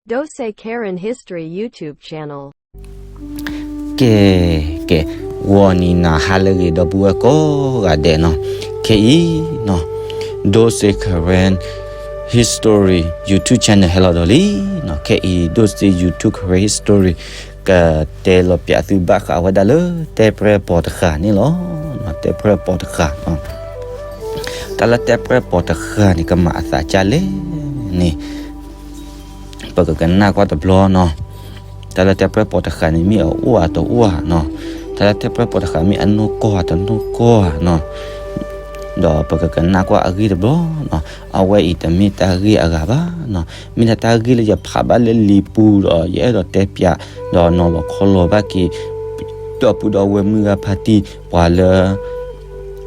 Dose Karen History YouTube channel. ကဲ, ကဲ, ဂီၤနံၤနၤဟါလၢအဂ့ၤ ဒီပုၢ်ဝဲၢ်ကိးဂၤဒဲးနီၤ, ခဲအံၤနီၤ, Dose Karen History YouTube channel ဟဲလီၤဒီးလံနီၤ, ခဲအံၤ Dose YouTube Karen History ကတဲလီၤပၠးသုဘၣ်ဃး အဝဲဒၣ်လၢတဲပြဲၢ်ပိာ်တဃၢ်န့ၣ်လီၤ. တဲပြဲၢ်ပိာ်တဃၢ်, တၢ်လၢတဲပြဲၢ်ပိာ်တဃၢ်န့ၣ် ကမၤအသးဒ်လဲၣ်န့ၣ် ပကကနၣ်ကွၢ်တဘျီနီၤ. တၢ်လၢတဲပြဲၢ်ပိာ်တဃၢ်န့ၣ် မ့ၢ်အအိၣ်ဧါတအိၣ်ဧါနီၤ, တၢ်လၢတဲပြဲၢ်ပိာ်တဃၢ် မ့ၢ်အနီၢ်ကီၢ်ဧါတနီၢ်ကီၢ်ဧါနီၤ, ဒီးပကကနၣ်ကွၢ်အဂ့ၢ်တဘျီနီၤ. အဝဲအံၤတမ့ၢ်တၢ်ဂ့ၢ်အဂၤဘၣ်နီၤ, မ့ၢ်ဒၣ်တၢ်ဂ့ၢ်လၢယဖးဘၣ်လၢလံာ်ပူၤဒီး ယအဲၣ်ဒိးတဲပၠး ဒီးနီၤလီၤခီလီၤဘၣ်က့ၤ ဒီပုၢ်ဒီဝဲၢ်မုၢ်ဂၤဖါတံၢ် ပှၤလၢ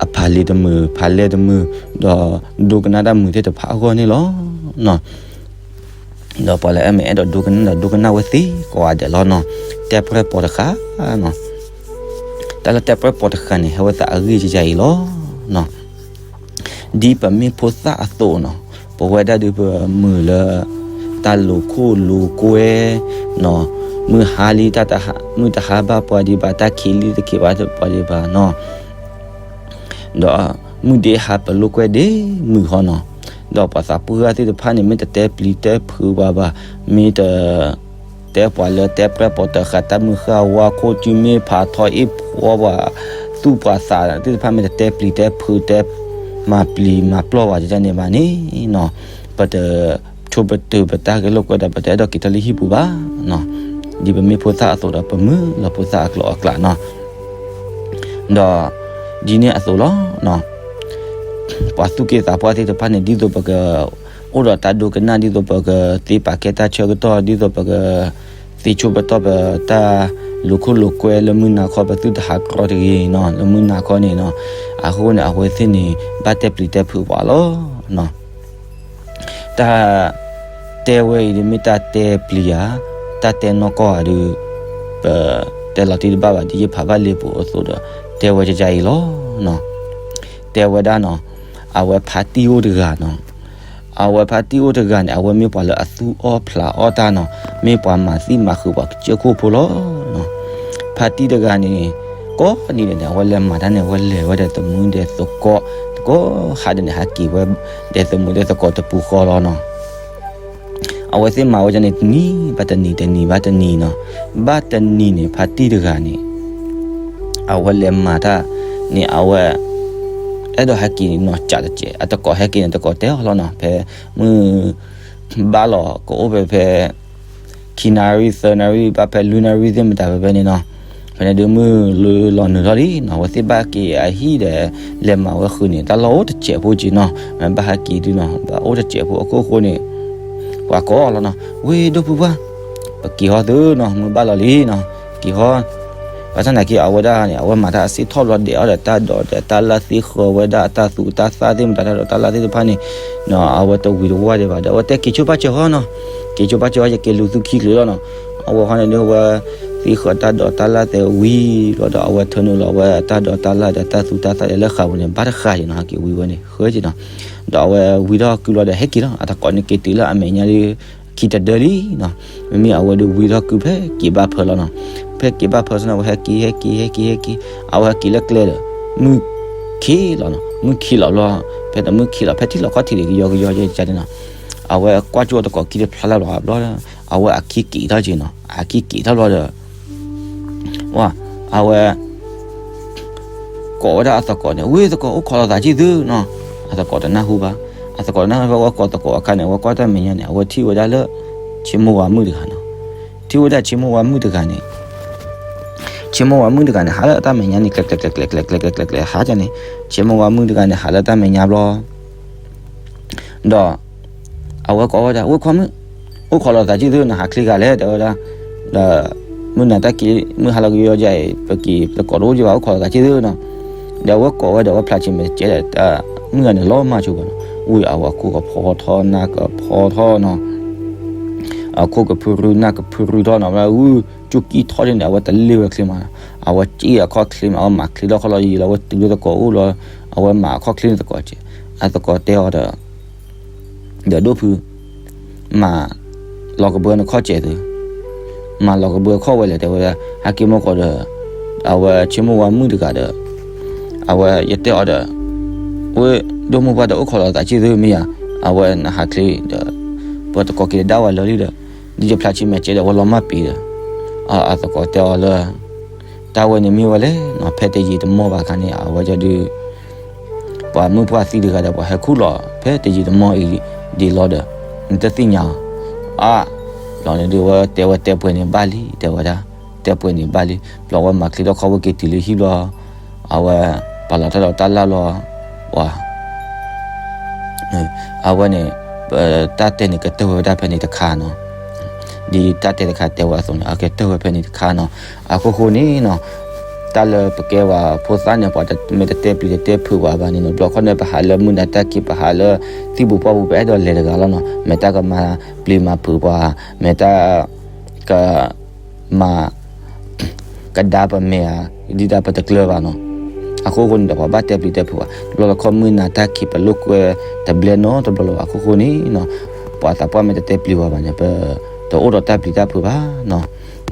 အဖးလံာ်တမုာ် ဖးလဲၢ်တမုာ် ဒီးဒိကနၣ်တၢ်မုာ်သ့ၣ်တဖၣ်အဂီၢ်န့ၣ်လီၤ. ဒီးပှၤလၢအမ့ၢ်အဲၣ်ဒိးဒိကနၣ်ဒီး ဒိကနၣ်ဝဲသ့ကိးဂၤဒဲးလီၤနီၤ. တဲပြဲၢ်ပိာ်တဃၢ်နီၤ, တၢ်လၢတဲပြဲၢ်ပိာ်တဃၢ်န့ၣ် ဟဲဝဲသးအဂ့ၢ်ယယၤအံၤလီၤ. ဒ်ပမ့ၢ်ဖိသၣ်အသိးနီၤ, ပဝဲဒၣ်ဒုးပမုာ်လၢ တၢ်လိၤခိၣ်လိၤကွဲနီၤ, မုၢ်ဟါလံ မုၢ်တဟါဘၣ်ပှၤဒံးဘၣ် တၢ်ခံးလံတခံးဘၣ်ပှၤဒံးဘၣ်နီၤ, ဒီးမုၢ်ဒ့ဟါပလိာ်ကွဲဒ့မုၢ်ဃီနီၤ, ဒီးပှၤသးပှၢ်ဂၤသ့ၣ်တဖၣ်န့ၣ် မ့ၢ်တတဲပျံၤတဲဖုးပှၤဘၣ်, မ့ၢ်တ တဲပှၤလၢတဲပြဲၢ်ပိာ်တဃၢ် တၢ်မုၢ်ဃၢ်ဝါခိၣ် စုမ့ၢ်ဖးထီအ့ၣ်ဖှီ ပှၤသူၣ်ပှၤသးသ့ၣ်တဖၣ် မ့ၢ်တတဲပျံၤတဲဖုး တဲမၤပျံၤမၤပျီၢ်ပှၤဒ်န့ၣ်ဘၣ်န့ၣ်နီၤ, ပတဆိပတုာ်ပတၢ်ဂဲၤလိာ်ကွဲဒီး ပတအဲၣ်ဒိးက့ၤထီၣ်လၢဟံၣ်ပူၤဘၣ်နီၤ. ဒ်ပမ့ၢ်ဖိသၣ်အသိးဒီး ပမုာ်လီၤဖိသၣ်အကျိၤအကျဲနီၤ. ဒီးဒ်န့ၣ်အသိးလီၤ. ပှၤသူၣ်က့သးပှၢ်သ့ၣ်တဖၣ်န့ၣ် ဒ်သိးပက အိၣ်ဒီးတၢ်ဒိကနၣ် ဒ်သိးပကသ့ပာ်ကဲတၢ်ဆၢကတီၢ် ဒ်သိးပက သ့ဆိပတီၢ်ပတၢ်လိၤခိၣ်လိၤကွဲလၢမုၢ်နၤခီ ပသုတဟးကြီတဂ့ၤနီၤ လၢမုၢ်နၤခီန့ၣ်နီၤ. အဃိန့ၣ် အဝဲသ့ၣ်န့ၣ် ဘၣ်တဲပျံၤတဲဖုးပှၤလီၤ. တၢ်တဲဝဲအံၤဒ်မ့ၢ်တၢ်တဲပျံၤဧါ, တၢ်တဲနီၢ်ကီၢ်ဧါဒုး ပတဲလီၤတံၢ်တဘၣ်ဘၣ် ဒ်ယဖးဘၣ်လံာ်ပူၤအသိးဒီး တဲဝဲကယါအံၤလီၤ. တဲဝဲဒၣ်နီၤ, အဝဲဖါတံၢ်အိၣ်တဂၤနီၤ. အဝဲဖါတံၢ်အိၣ်တဂၤန့ၣ် အဝဲမ့ၢ်ပှၤလၢအသူၣ်အီၣ်ဖျးအီၣ်တၢ်နီၤ, မ့ၢ်ပှၤမၤသံမၤဃုာ်ပှၤကစၢၢ်ခိၣ်ဖိလီၤ. ဖါတံၢ်တဂၤန့ၣ် ကိးနံၤဒဲးန့ၣ် အဝဲလဲၤမၤတၢ်န့ၣ် အဝဲလဲၤဝဲဒီးသမူဒီးသကိး, သကိးဟးဒ်န့ၣ် ဟဲက့ၤဝဲဒီးသမူဒီးသကိးတပူၤဃီလီၤနီၤ. အဝဲသ့ၣ်မၤဝဲဒ်န့ၣ် တနံၤဘၣ်တနံၤ တနံၤဘၣ်တနံၤနီၤ. ဘၣ်တနံၤန့ၣ် ဖါတံၢ်တဂၤန့ၣ် အဝဲလဲၤမၤတၢ်န့ၣ် အဝဲ အဲၣ်ဒိးဟဲက့ၤနီၤ ကးတစဲး အသကိးဟဲက့ၤန့ၣ် သကိးတဲအီၤလီၤနီၤ. ဖဲမုၢ်ဘၣ်လီၤ ကအိၣ်ဖဲဖဲ ခံနၣ်ရံၣ် သၢနၣ်ရံၣ် ဘၣ်ဖဲလွံၢ်နၣ်ရံၣ်သ့ၣ်မတၤဖဲဖဲန့ၣ်နီၤ. ဖဲန့ၣ်ဒုးမုၢ်လီၤနုာ်ထီၣ်လံနီၤ. အဝဲသ့ၣ်ဘၣ်က့ၤအဟံၣ်ဒီး လဲၤမၤဝဲဃုာ်န့ၣ် တၢ်လီၢ်အိၣ်တစဲးဖိက့နီၤ. ဘၣ်ဟဲက့ၤဒုးနီၤ ဘၣ်အိၣ်တစဲးဖိအခိၣ်ဃိန့ၣ် ပှၤကိးအီၤလီၤနီၤ, ဝ့ၢ်ဒိၣ်ဖုပှၢ် ပက့ၤဟီသုနီၤ, မုၢ်ဘၣ်လီၤလံနီၤ, က့ၤဟီ. ဘၣ်ဆၣ်သနာ်က့ အဝဲဒၣ်န့ၣ် အဝဲမၤတၢ်အစ့ၣ်ထီၣ်ဘျီ ဒဲးအီၣ်ဒီးတၢ်ဒိးဒီးတၢ်လၢ် သ့ဃၢၤဝဲဒၣ်အတၢ်သူတၢ်သၣ်သ့ၣ်မတၤ တၢ်ဒိးတၢ်လၢ်သ့ၣ်တဖၣ်န့ၣ် အဝဲတဝံၤတဝါဒံးဘၣ်ဒီး အဝဲတဲက့ၤဆိပာ်စၢၤဃီနီၤ, က့ၤဆိပာ်စၢၤဃီ ယက့ၤလူၤသုခံချုးလီၤနီၤ. အဝဲဃီန့ၣ်ဒုး အဝဲသ့ဃၢၤတၢ်ဒိးတၢ်လၢ်သဲဝံၤဘျီဒီး အဝဲထၢနုာ်လီၤဝဲတၢ်ဒိးတၢ်လၢ်ဒီးတၢ်သူတၢ်သၣ်လၢဃာ်ပူၤန့ၣ် ဘၣ်တဃၣ်က့နီၤ, ဟဲက့ၤဝံၤဝဲန့ၣ် ဃၢက့နီၤ. ဒီးအဝဲဝံၤထီၣ်ကုလီၤဒီး ဟဲက့ၤလီၤ. အသကိးန့ၣ်က့ၤတုၤလၢအမဲာ်ညါဒုး ခံတဒၢလံနီၤ. မ့မ့ၢ်အဝဲဒုးဝံၤထီၣ်ကုဖဲက့ၤဘၣ်ဖၢလီၤနီၤ. ဖဲက့ၤဘၣ်ဖၢစ့ၢ်န့ၣ် အဝဲဟဲက့ၤ ဟဲက့ၤ ဟဲက့ၤ ဟဲက့ၤ အဝဲဟဲက့ၤလၢကျဲဒီး မုၢ်ခံးလီၤနီၤ. မုၢ်ခံးလီၤဘျီ ဖဲတမုၢ်ခံးလီၤ ဖဲထံၣ်လီၤခီၣ်ထံးဒံးကယီကယီကယီန့ၣ်နီၤ. အဝဲကွၢ်ကၠိအသကိးခံတဖျါလၢ်ဘျီဘျီ အဝဲအခံက့ၤထီၣ်က့နီၤ. အခံက့ၤထီၣ်ဘျီဒီး ဝဲ အဝဲ ကိးဝဲဒၣ်အသကိးန့ၣ် ဝ့ၢ်သကိး အိၣ်ခိးလိာ်သးကံၢ်သုနီၤ. အသကိးတနၢ်ဟူဘၣ်. အသကိးတနၢ်ဟူဘၣ် အဝဲကိးသကိးအခါန့ၣ် အဝဲကွၢ်တၢ်မဲာ်ညါန့ၣ် အဝဲထံၣ်ဝဲဒၣ်လၢ ဆ့မိၢ်ဝါမုၣ်တဂၤနီၤ. ထံၣ်ဝဲဒၣ်ဆ့မိၢ်ဝါမုၣ်တဂၤန့ၣ် ဆ့မိၢ်ဝါမုၣ်တဂၤန့ၣ် ဟးလၢတၢ်မဲာ်ညါန့ၣ် ကျဲးကျဲးကျဲးကျဲးကျဲးကျဲးကျဲးကျဲးဟးန့ၣ် ဆ့မိၢ်ဝါမုၣ်တဂၤန့ၣ် ဟးလၢတၢ်မဲာ်ညါဘျီ ဒီး အဝဲကိးဝဲဒၣ် ဝ့ၢ်ခွါမုၣ် အိၣ်ခိးလိာ်သးကံၢ်သု နဟးချ့ဂၤလဲၣ် တဲဝဲဒၣ်. ဒီး မုၢ်နၤတၢ်က့ မုၢ်ဟါလီၤကယီယါအံၤ ပက့ၤသကိးတအိၣ်က့ဘၣ် အိၣ်ခိးလိာ်သးကံၢ်သုနီၤ. ဒီးအဝဲကိးဝဲဒီး အဝဲဖျါဆံးမဲာ်တကဲဒီး တၢ်မုၣ်ဂၤန့ၣ် လီၤမၢ်ဆိဘၣ်နီၤ. ဝံၤအဝဲအခိၣ်ကဖီထီၣ် နၢ်ကဖီထီၣ်နီၤ. အခိၣ်ကဖုရူ နၢ်ကဖုရူထီၣ်နီၤ. ဝံၤ ကၠိကံၢ်ထီၣ်ဒ်န့ၣ် အဝဲတလ့ၢ်ဝဲချ့မးနီၤ. အဝဲစံၣ်အခီၣ်ချ့မး အဝဲမၤချ့ထီၣ်ခီၣ်လီၤယံာ်လီၤ အဝဲတုၤလၢသကိးအိၣ်လီၤ. အဝဲမၤအခီၣ်ချ့န့ၣ်သကိးကဲး အသကိးတဲအီၤဒီး ဒီးဒိၣ်ဖု မၤ လီၤကဘၢနခီၣ်စဲးသု, မၤလီၤကဘၢခီၣ်ဝဲလဲၣ် တဲဝဲဒၣ်, ဟဲက့ၤမိၢ်ကီးဒီး အဝဲဆ့မိၢ်ဝါမုၣ်တဂၤဒီး အဝဲယတဲအီၤဒီး ဝဲဒိၣ်မိၢ်ပှၢ်တအိၣ်ခိးလီၤသးဆံၣ်သုမ့ၢ်ဧါ, အဝဲနဟးချ့ဒီး ပတကိးက့ၤဒၣ်ဝဲလၢာ်လံဒီး ဒ်ယဖျါဆံမဲာ်ကဲဒီး အဝဲလီၤမၢ်ပံၤဒီး အသကိးတဲအီၤလၢ တၢ်ဝဲန့ၣ်မ့ၢ်ဝဲလဲၣ်နီၤ, ဖဲတယံာ်တမီၢ်ဘၣ်အခါန့ၣ် အဝဲဒုး ပှၤမုၣ်ပှၢ်သံတဂၤဒီး ပှၤဟဲခူၣ်လီၤ ဖဲတယံာ်တမီၢ်အံၤဒံးလီၤဒီး နတသ့ၣ်ညါအီၤ, အါ လီၤန့ၣ်ဒုး ဝဲတဲဝဲတဲပှဲၤန့ၣ်ဘၣ်လံ တဲဝဲဒၣ်, တဲပှဲၤန့ၣ်ဘၣ်လံ, ဘျီဝဲမၤချ့ထီၣ်ခီၣ်ဝဲက့ၤတုၤလၢဟံၣ်ဘျီ အဝဲ ပာ်လီၤတၢ်ဒီးတၢ်လၢ်လီၤ, ဝဲ အဝဲန့ၣ် တၢ်တဲန့ၣ်ကတၢၢ်ဝဲဒၣ်ဖဲန့ၣ်တခါနီၤ, ဒ်တၢ်တဲတခါတဲဝဲအသိးန့ၣ် အကတၢၢ်ဝဲဖဲန့ၣ်တခါနီၤ, အခိၣ်ဃိန့ၣ်နီၤ တၢ်လၢပကဲပှၤဖိသၣ်န့ၣ် ပှၤမ့ၢ်တတဲပျံၤတတဲဖုးပှၤဘၣ်န့ၣ်နီၤ ဘျီခီန့ၣ် ပဟးလၢမုၢ်နၤတၢ်ခံး ပဟးလၢသံၣ်ပူၤပှၢ်ပူၤ ပအဲၣ်ဒိးလဲၤတဂၤလီၤနီၤ, မ့ၢ်တၢ်ကမၤပျံၤမၤဖုးပှၤ, မ့ၢ်တၢ်က မၤ ကဒါပမဲာ်ဧါ, ဒ်တၢ်ပတကျၢၤဘၣ်နီၤ, အခိၣ်ဃိန့ၣ်ဒီး ပှၤဘၣ်တဲပျံၤတဲဖုးဘၣ်, တဘျီလၢခီၣ်မုၢ်နၤတၢ်ခံး ပလိာ်ကွဲတဘျဲနီတဘျီလၢၤဘၣ်, အခိၣ်ဃိန့ၣ်နီၤ ပှၤသးပှၢ်မ့ၢ်တတဲပျံၤပှၤဘၣ်န့ၣ် ပတအိၣ်ဒီးတၢ်ပျံၤတၢ်ဖုးဘၣ်နီၤ,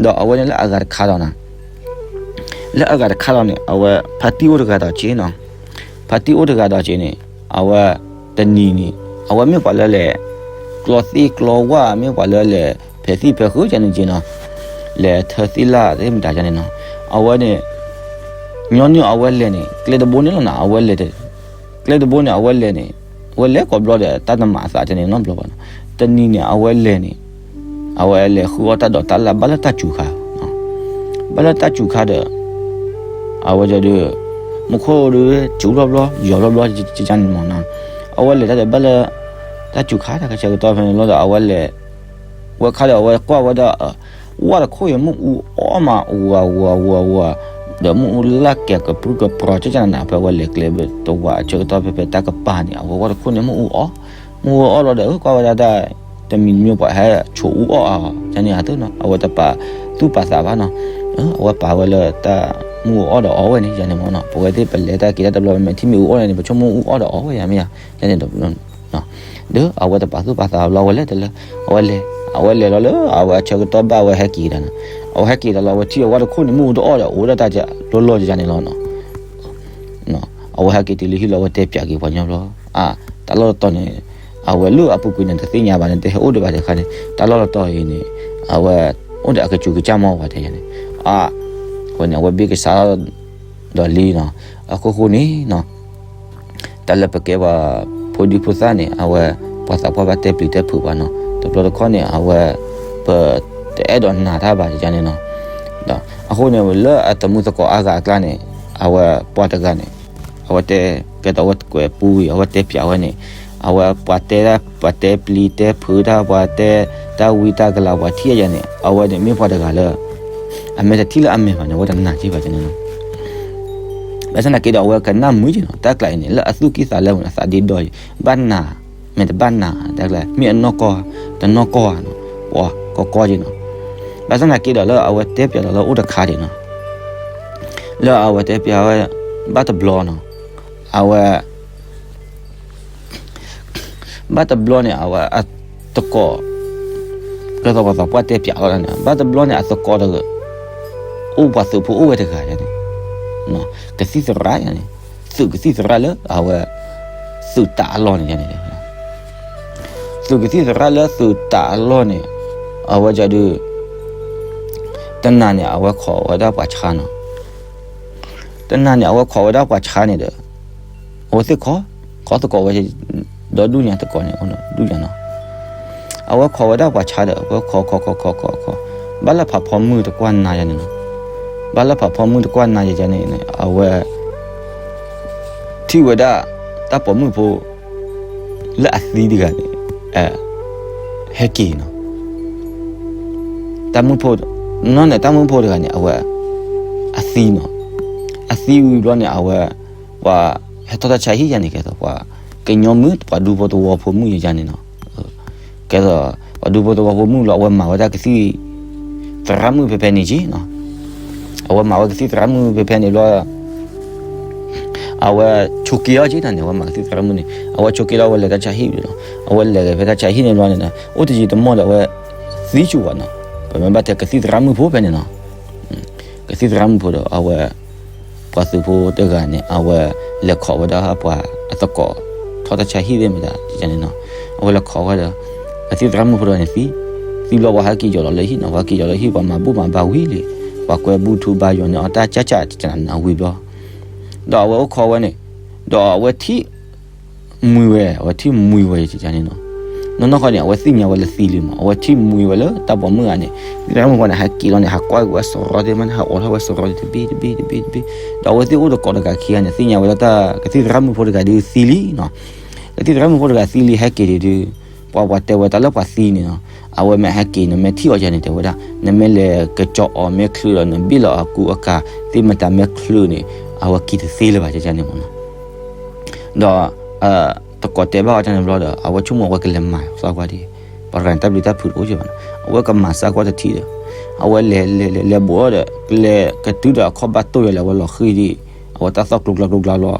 ဒီးအဝဲန့ၣ်လၢအဂၤတခါဒီးနီၤ လၢအဂၤတခါဒီးန့ၣ် အဝဲဖါတံၢ်အိၣ်တဂၤဒီးက့နီၤ, ဖါတံၢ်အိၣ်တဂၤဒီးက့န့ၣ် အဝဲတနံၤန့ၣ် အဝဲမ့ၢ်ပှၤလၢလဲၤ ကျီသ့ၣ်ကျီဝၣ် မ့ၢ်ပှၤလၢလဲၤဖဲးသံၣ်ဖဲးဃုာ်ကန့ၣ်က့နီၤ, လဲၤထၢသ့ၣ်လၣ်သ့ၣ်မတၤကန့ၣ်နီၤ, အဝဲန့ၣ် ညီနုၢ်အဝဲလဲၤန့ၣ် ကျဲတဘိန့ၣ်လီၤနီၤ အဝဲလဲၤ ကျဲတဘိန့ၣ် အဝဲလဲၤန့ၣ် အဝဲလဲၤကိးဘျီဒီး တၢ်တမၤအသးကန့ၣ်နီတဘျီဘၣ်နီၤ, တနံၤန့ၣ် အဝဲလဲၤန့ၣ် အဝဲလဲၤဃုအီၣ်တၢ်ဒီးတၢ်လၢ်ဘၣ်လၢတၢ်စူၤခါ, ဘၣ်လၢတၢ်စူၤခါဒီး အဝဲဒုး မူခိၣ်ဒုး စူၤဘျီဘျီ ယီၤဘျီဘျီ ကန့ၣ်မ့ၢ်နီၤ, အဝဲလဲၤတၢ်ဒီးဘၣ်လၢ တၢ်စူၤခါတၢ်ကဆၢကတီၢ်ဖဲန့ၣ်လီၤဒီး အဝဲလဲၤ ဝဲခါဒီး အဝဲကွၢ်ဝဲဒၣ် ဝၣ်တခိၣ်အံၤ မ့ၣ်အူအီၣ်မး ဝးဝးဝးဝး ဒီးမ့ၣ်အူလၢ်ကဲၤကပြုၢ်ကပြီၤ ကကနနၤ ဖဲအဝဲလဲၤကျဲတဝးအဆၢကတီၢ် ဖဲဖဲတၢ်ကပၤန့ၣ် အဝဲဝၣ်တခိၣ်န့ၣ် မ့ၣ်အူအီၣ်, မ့ၣ်အူအီၣ်လီၤဒီး ကွၢ်ဝဲဒၣ်တၢ် တမံၤမံၤပှၤဟဲဆိးအူအီၣ်အါ ကန့ၣ်အသိးနီၤ အဝဲတပာ်သူၣ်ပာ်သးဘၣ်နီၤ, အဝဲပာ်ဝဲလၢတၢ်မ့ၣ်အူအီၣ်ဒီးအီၣ်ဝဲန့ၣ် ယန့ၣ်မ့ၢ်နီၤ ပဝဲသ့ၣ်ပလဲၤတၢ်က့ၤတၢ်တဘျီ မ့ၢ်ထံၣ်မ့ၣ်အူအီၣ်န့ၣ် ပဆိကမိၣ်မ့ၣ်အူအီၣ်ဒီးအီၣ်ဝဲယၤမ့ၢ်ယၤ ယန့ၣ် ဒီးအဝဲတပာ်သူၣ်ပာ်သးဘၣ်လီၤ အဝဲလဲၤတလၢ အဝဲလဲၤ အဝဲလဲၤလီၤလၢ အဝဲအဆၢကတီၢ်ဘၣ်အဝဲဟဲက့ၤတၢ်နီၤ, အဝဲဟဲက့ၤတၢ်လီၤ အဝဲထံၣ်အဝဲတခိၣ်န့ၣ် မ့ၣ်အူတအီၣ်ဒီး အိၣ်ဝဲဒၣ်တၢ်လီၢ်လီၢ်ယၤန့ၣ်လီၤနီၤ, အဝဲဟဲက့ၤတုၤလၢဟံၣ်လီၤ အဝဲတဲပၠးက့ၤပှၤညီဘျီ, အ တၢ်လီၢ်တတီၤန့ၣ် အဝဲလၢအပူၤကွံာ်န့ၣ် တသ့ၣ်ညါဘၣ်န့ၣ် တဟဲအိၣ်ဒံးဘၣ်တခါန့ၣ် တၢ်လီၢ်တတီၤအံၤန့ၣ် အဝဲ အိၣ်ဒီးအကစူၤကစၢ်မီၢ်ဝဲတဲယၤန့ၣ်, အ အဃိန့ၣ် အဝဲဘ့ၣ်ကစး ဒီးလံနီၤ, အခိၣ်ဃိန့ၣ်နီၤ, တၢ်လၢပကဲပှၤဖိဒံဖိသၣ်န့ၣ် အဝဲ ပှၤသးပှၢ်ဘၣ်တဲပျံၤတဲဖုးပှၤနီၤ, တဘျီတခီၣ်န့ၣ် အဝဲ ပတအဲၣ်ဒိးနာ်တၢ်ဘၣ်ယၤန့ၣ်နီၤ, ဒီးအဃိန့ၣ် လၢအတမူသကိးအါဂၤအကျါန့ၣ် အဝဲပှၤတဂၤန့ၣ် အဝဲတဲ ကဲသိးအဝဲကွဲးပူဝံၤ အဝဲတဲပၠးဝဲန့ၣ်, အဝဲပှၤတဲဒၣ် ပှၤတဲပျံၤတဲဖုးတၢ် ပှၤတဲတၢ်ဝံတၢ်ကလၤ ပှၤထံၣ်ယၤန့ၣ် အဝဲန့ၣ်မ့ၢ်ပှၤတဂၤလၢ အမဲာ်တထံၣ်လၢအမဲာ်ဘၣ်န့ၣ် အဝဲတနာ်က့ဘၣ်န့ၣ်လီၤ. ဘၣ်ဆၣ်သနာ်က့ဒီး အဝဲကနၣ်မုာ်က့ၤနီၤ, တၢ်ကျးအံၤန့ၣ် လၢအသူၣ်ကံၢ်သးလဲပူၤန့ၣ် အသးဒ့ဒီအံၤ ဘၣ်နာ် မ့ၢ်တဘၣ်နာ် တၢ်ကျး မ့ၢ်အနီၢ်ကီၢ် တနီၢ်ကီၢ်ဧါနီၤ, ပှၤကီကီက့ၤနီၤ. ဘၣ်ဆၣ်သနာ်က့ဒီး လၢအဝဲတဲပၠးဒီးလၢအိၣ်တခါဒံးနီၤ, လၢအဝဲတဲပၠးဝဲ ဘၣ်တဘျီနီၤ, အဝဲ ဘၣ်တဘျီန့ၣ် အဝဲအသကိး ကဲသိးပှၤသးပှၢ်တဲပၠးလီၤန့ၣ် ဘၣ်တဘျီန့ၣ် အသကိးတဂၤ အိၣ်ပှၤသုးဖိအိၣ်ဝဲတဂၤန့ၣ် ကသံၣ်သရၣ်န့ၣ် သုးကသံၣ်သရၣ်လၢအဝဲ သုးတးအလီၢ်န့ၣ်န့ၣ် သုးကသံၣ်သရၣ်လၢသုးတးအလီၢ်န့ၣ် အဝဲဒုး တနၤန့ၣ် အဝဲခိးဝဲဒၣ်ပှၤဆါနီၤ တနၤန့ၣ် အဝဲခိးဝဲဒၣ်ပှၤဆါန့ၣ်ဒီး အဝဲသ့ၣ်ခိး ခိးသကိးဝဲ ဒီဒူၣ်ညါသကိးန့ၣ် ဒူၣ်ညါနီၤ အဝဲခိးဝဲဒၣ်ပှၤဆါဒီး အဝဲခိးခိးခိးခိးခိးခိး ဘၣ်လၢဖးဖီမုၢ်တကွၢ်နၤယၤန့ၣ်နီၤ ဘၣ်လၢဖးဖီမုၢ်တကွၢ်နၤယၤန့ၣ် အဝဲ ထံၣ်ဝဲဒၣ် တၢ်ပိာ်မုၣ်ဖိ လၢအသံတဂၤန့ၣ် ဟဲက့ၤနီၤ တၢ်မုၣ်ဖိ နီၢ်န့ၣ် တၢ်မုၣ်ဖိတဂၤန့ၣ် အဝဲ အသံနီၤ အသံဝံၤဘျီန့ၣ် အဝဲ ပှၤဟဲထီၣ်တၢ်ဆါဟံၣ်ယၤန့ၣ် ကဲသိး ပှၤကညီမုၣ် ပှၤဒူဖိသဝီဖိမုၣ်ယၤန့ၣ်နီၤ ကဲသိး ပှၤဒူဖိသဝီဖိမုၣ်လီၤ အဝဲမၤဝဲဒၣ်ကသံၣ်သရၣ်မုၣ်ဖဲဖဲန့ၣ်က့နီၤ အဝဲမၤဝဲကသံၣ်သရၣ်မုၣ်ဖဲဖဲန့ၣ်ဘျီ အဝဲဆိးက့အီၤက့တၢ်န့ၣ် အဝဲမၤကသံၣ်သရၣ်မုၣ်န့ၣ် အဝဲဆိးက့လီၤ အဝဲလဲၤတၢ်ဆါဟံၣ်ဝံၤလီၤ အဝဲလဲၤဖဲတၢ်ဆါဟံၣ်န့ၣ်ဘျီန့ၣ် အိၣ်တယံာ်တမီၢ်ဒီး အဝဲ သံဆူၣ်ဝဲနီၤ, ပမ့ၢ်ဘၣ်တဲကသံၣ်သရၣ်မုၣ်ဖိဖဲန့ၣ်နီၤ, ကသံၣ်သရၣ်မုၣ်ဖိဒီး အဝဲ ပှၤသုးဖိတဂၤန့ၣ် အဝဲလဲၤခိးဝဲဒၣ်ပှၤအသကိး ထီၣ်တၢ်ဆါဟံၣ်သ့ၣ်မတၤန့ၣ်နီၤ, အဝဲလဲၤခိးဝဲဒီး ကသံၣ်သရၣ်မုၣ်ဖိတဂၤန့ၣ်သံ, သံဘျီပှၤဟဲက့ၤယီၤလီၤလၢဟံၣ်နီၤ, ပှၤက့ၤယီၤလၢဟံၣ် ပှၤမၤဘူၣ်မၤဘါဝံၤလံ, ပှၤကွဲဘူၣ်ထူဘါယွၤန့ၣ်အီၤတၢ်ကၠၢ်ကၠၢ်တနၤနၤဝံၤဘျီ, ဒီးအဝဲအိၣ်ခိးဝဲန့ၣ်, ဒီးအဝဲထံၣ် မှံဝဲ, အဝဲထံၣ်မှံဝဲန့ၣ်, နီၢ်နီၢ်ဃီန့ၣ် အဝဲသ့ၣ်ညါဝဲလၢသံလံမး, အဝဲထံၣ်မှံဝဲလၢတၢ်ပိာ်မုၣ်ဂၤန့ၣ်, သရၣ်မုၣ်ဖိန့ၣ် ဟဲက့ၤလီၤန့ၣ် ဟးကွၢ်က့ၤဝဲစရီသ့ၣ်မးန့ၣ် ဟးအိးထီၣ်ဝဲစရီသ့ၣ်တဘ့ၣ်တဘ့ၣ်တဘ့ၣ်တဘ့ၣ်, ဒီးအဝဲသ့ၣ်အိၣ်တကိးတဂၤခံဂၤန့ၣ် သ့ၣ်ညါဝဲလၢတၢ် ကသံၣ်သရၣ်မုၣ်ဖိတဂၤဒုးသံလံနီၤ, ကသံၣ်သရၣ်မုၣ်ဖိတဂၤသံလံဟဲက့ၤဒုး, ပှၤပှၤတဲဝဲတၢ်လၢပှၤသံန့ၣ်နီၤ, အဝဲမ့ၢ်ဟဲက့ၤန့ၣ် မ့ၢ်ထံၣ်အီၤယၤန့ၣ် တဲဝဲဒၣ် နမ့ၢ်လဲၤကကၠီအီၤမ့ၢ်ချုးဒီး နဘ့ၣ်လီၤအကူအကၤသ့ၣ်မတၤမ့ၢ်ချုးန့ၣ် အဝဲက့ၤတသ့လၢၤဘၣ်န့ၣ်မးနီၤ. ဒီး တကိးတဲဘၣ်အီၤန့ၣ်ဘျီဒီး အဝဲဆိကမိၣ်ဝဲကလဲၤမၤသီကွၢ်ဒံး, ပှၤတဂၤန့ၣ်တၢ်ဘျုးတၢ်ဖှိၣ်တအိၣ်က့ၤဘၣ်နီၤ, အဝဲကမၤစၢ်ကွၢ်တထံၣ်ဒီး, အဝဲလဲၤလဲၤလဲၤလဲၤဘူးဒီး ကလဲၤကတုၤဒီးအခီၣ်ဘၣ်တိၢ်ယၤလၢအဝဲလီၤဃံၤဒံး, အဝဲတၢ်သီၣ်ကျိကျါကျိကျါလီၤ,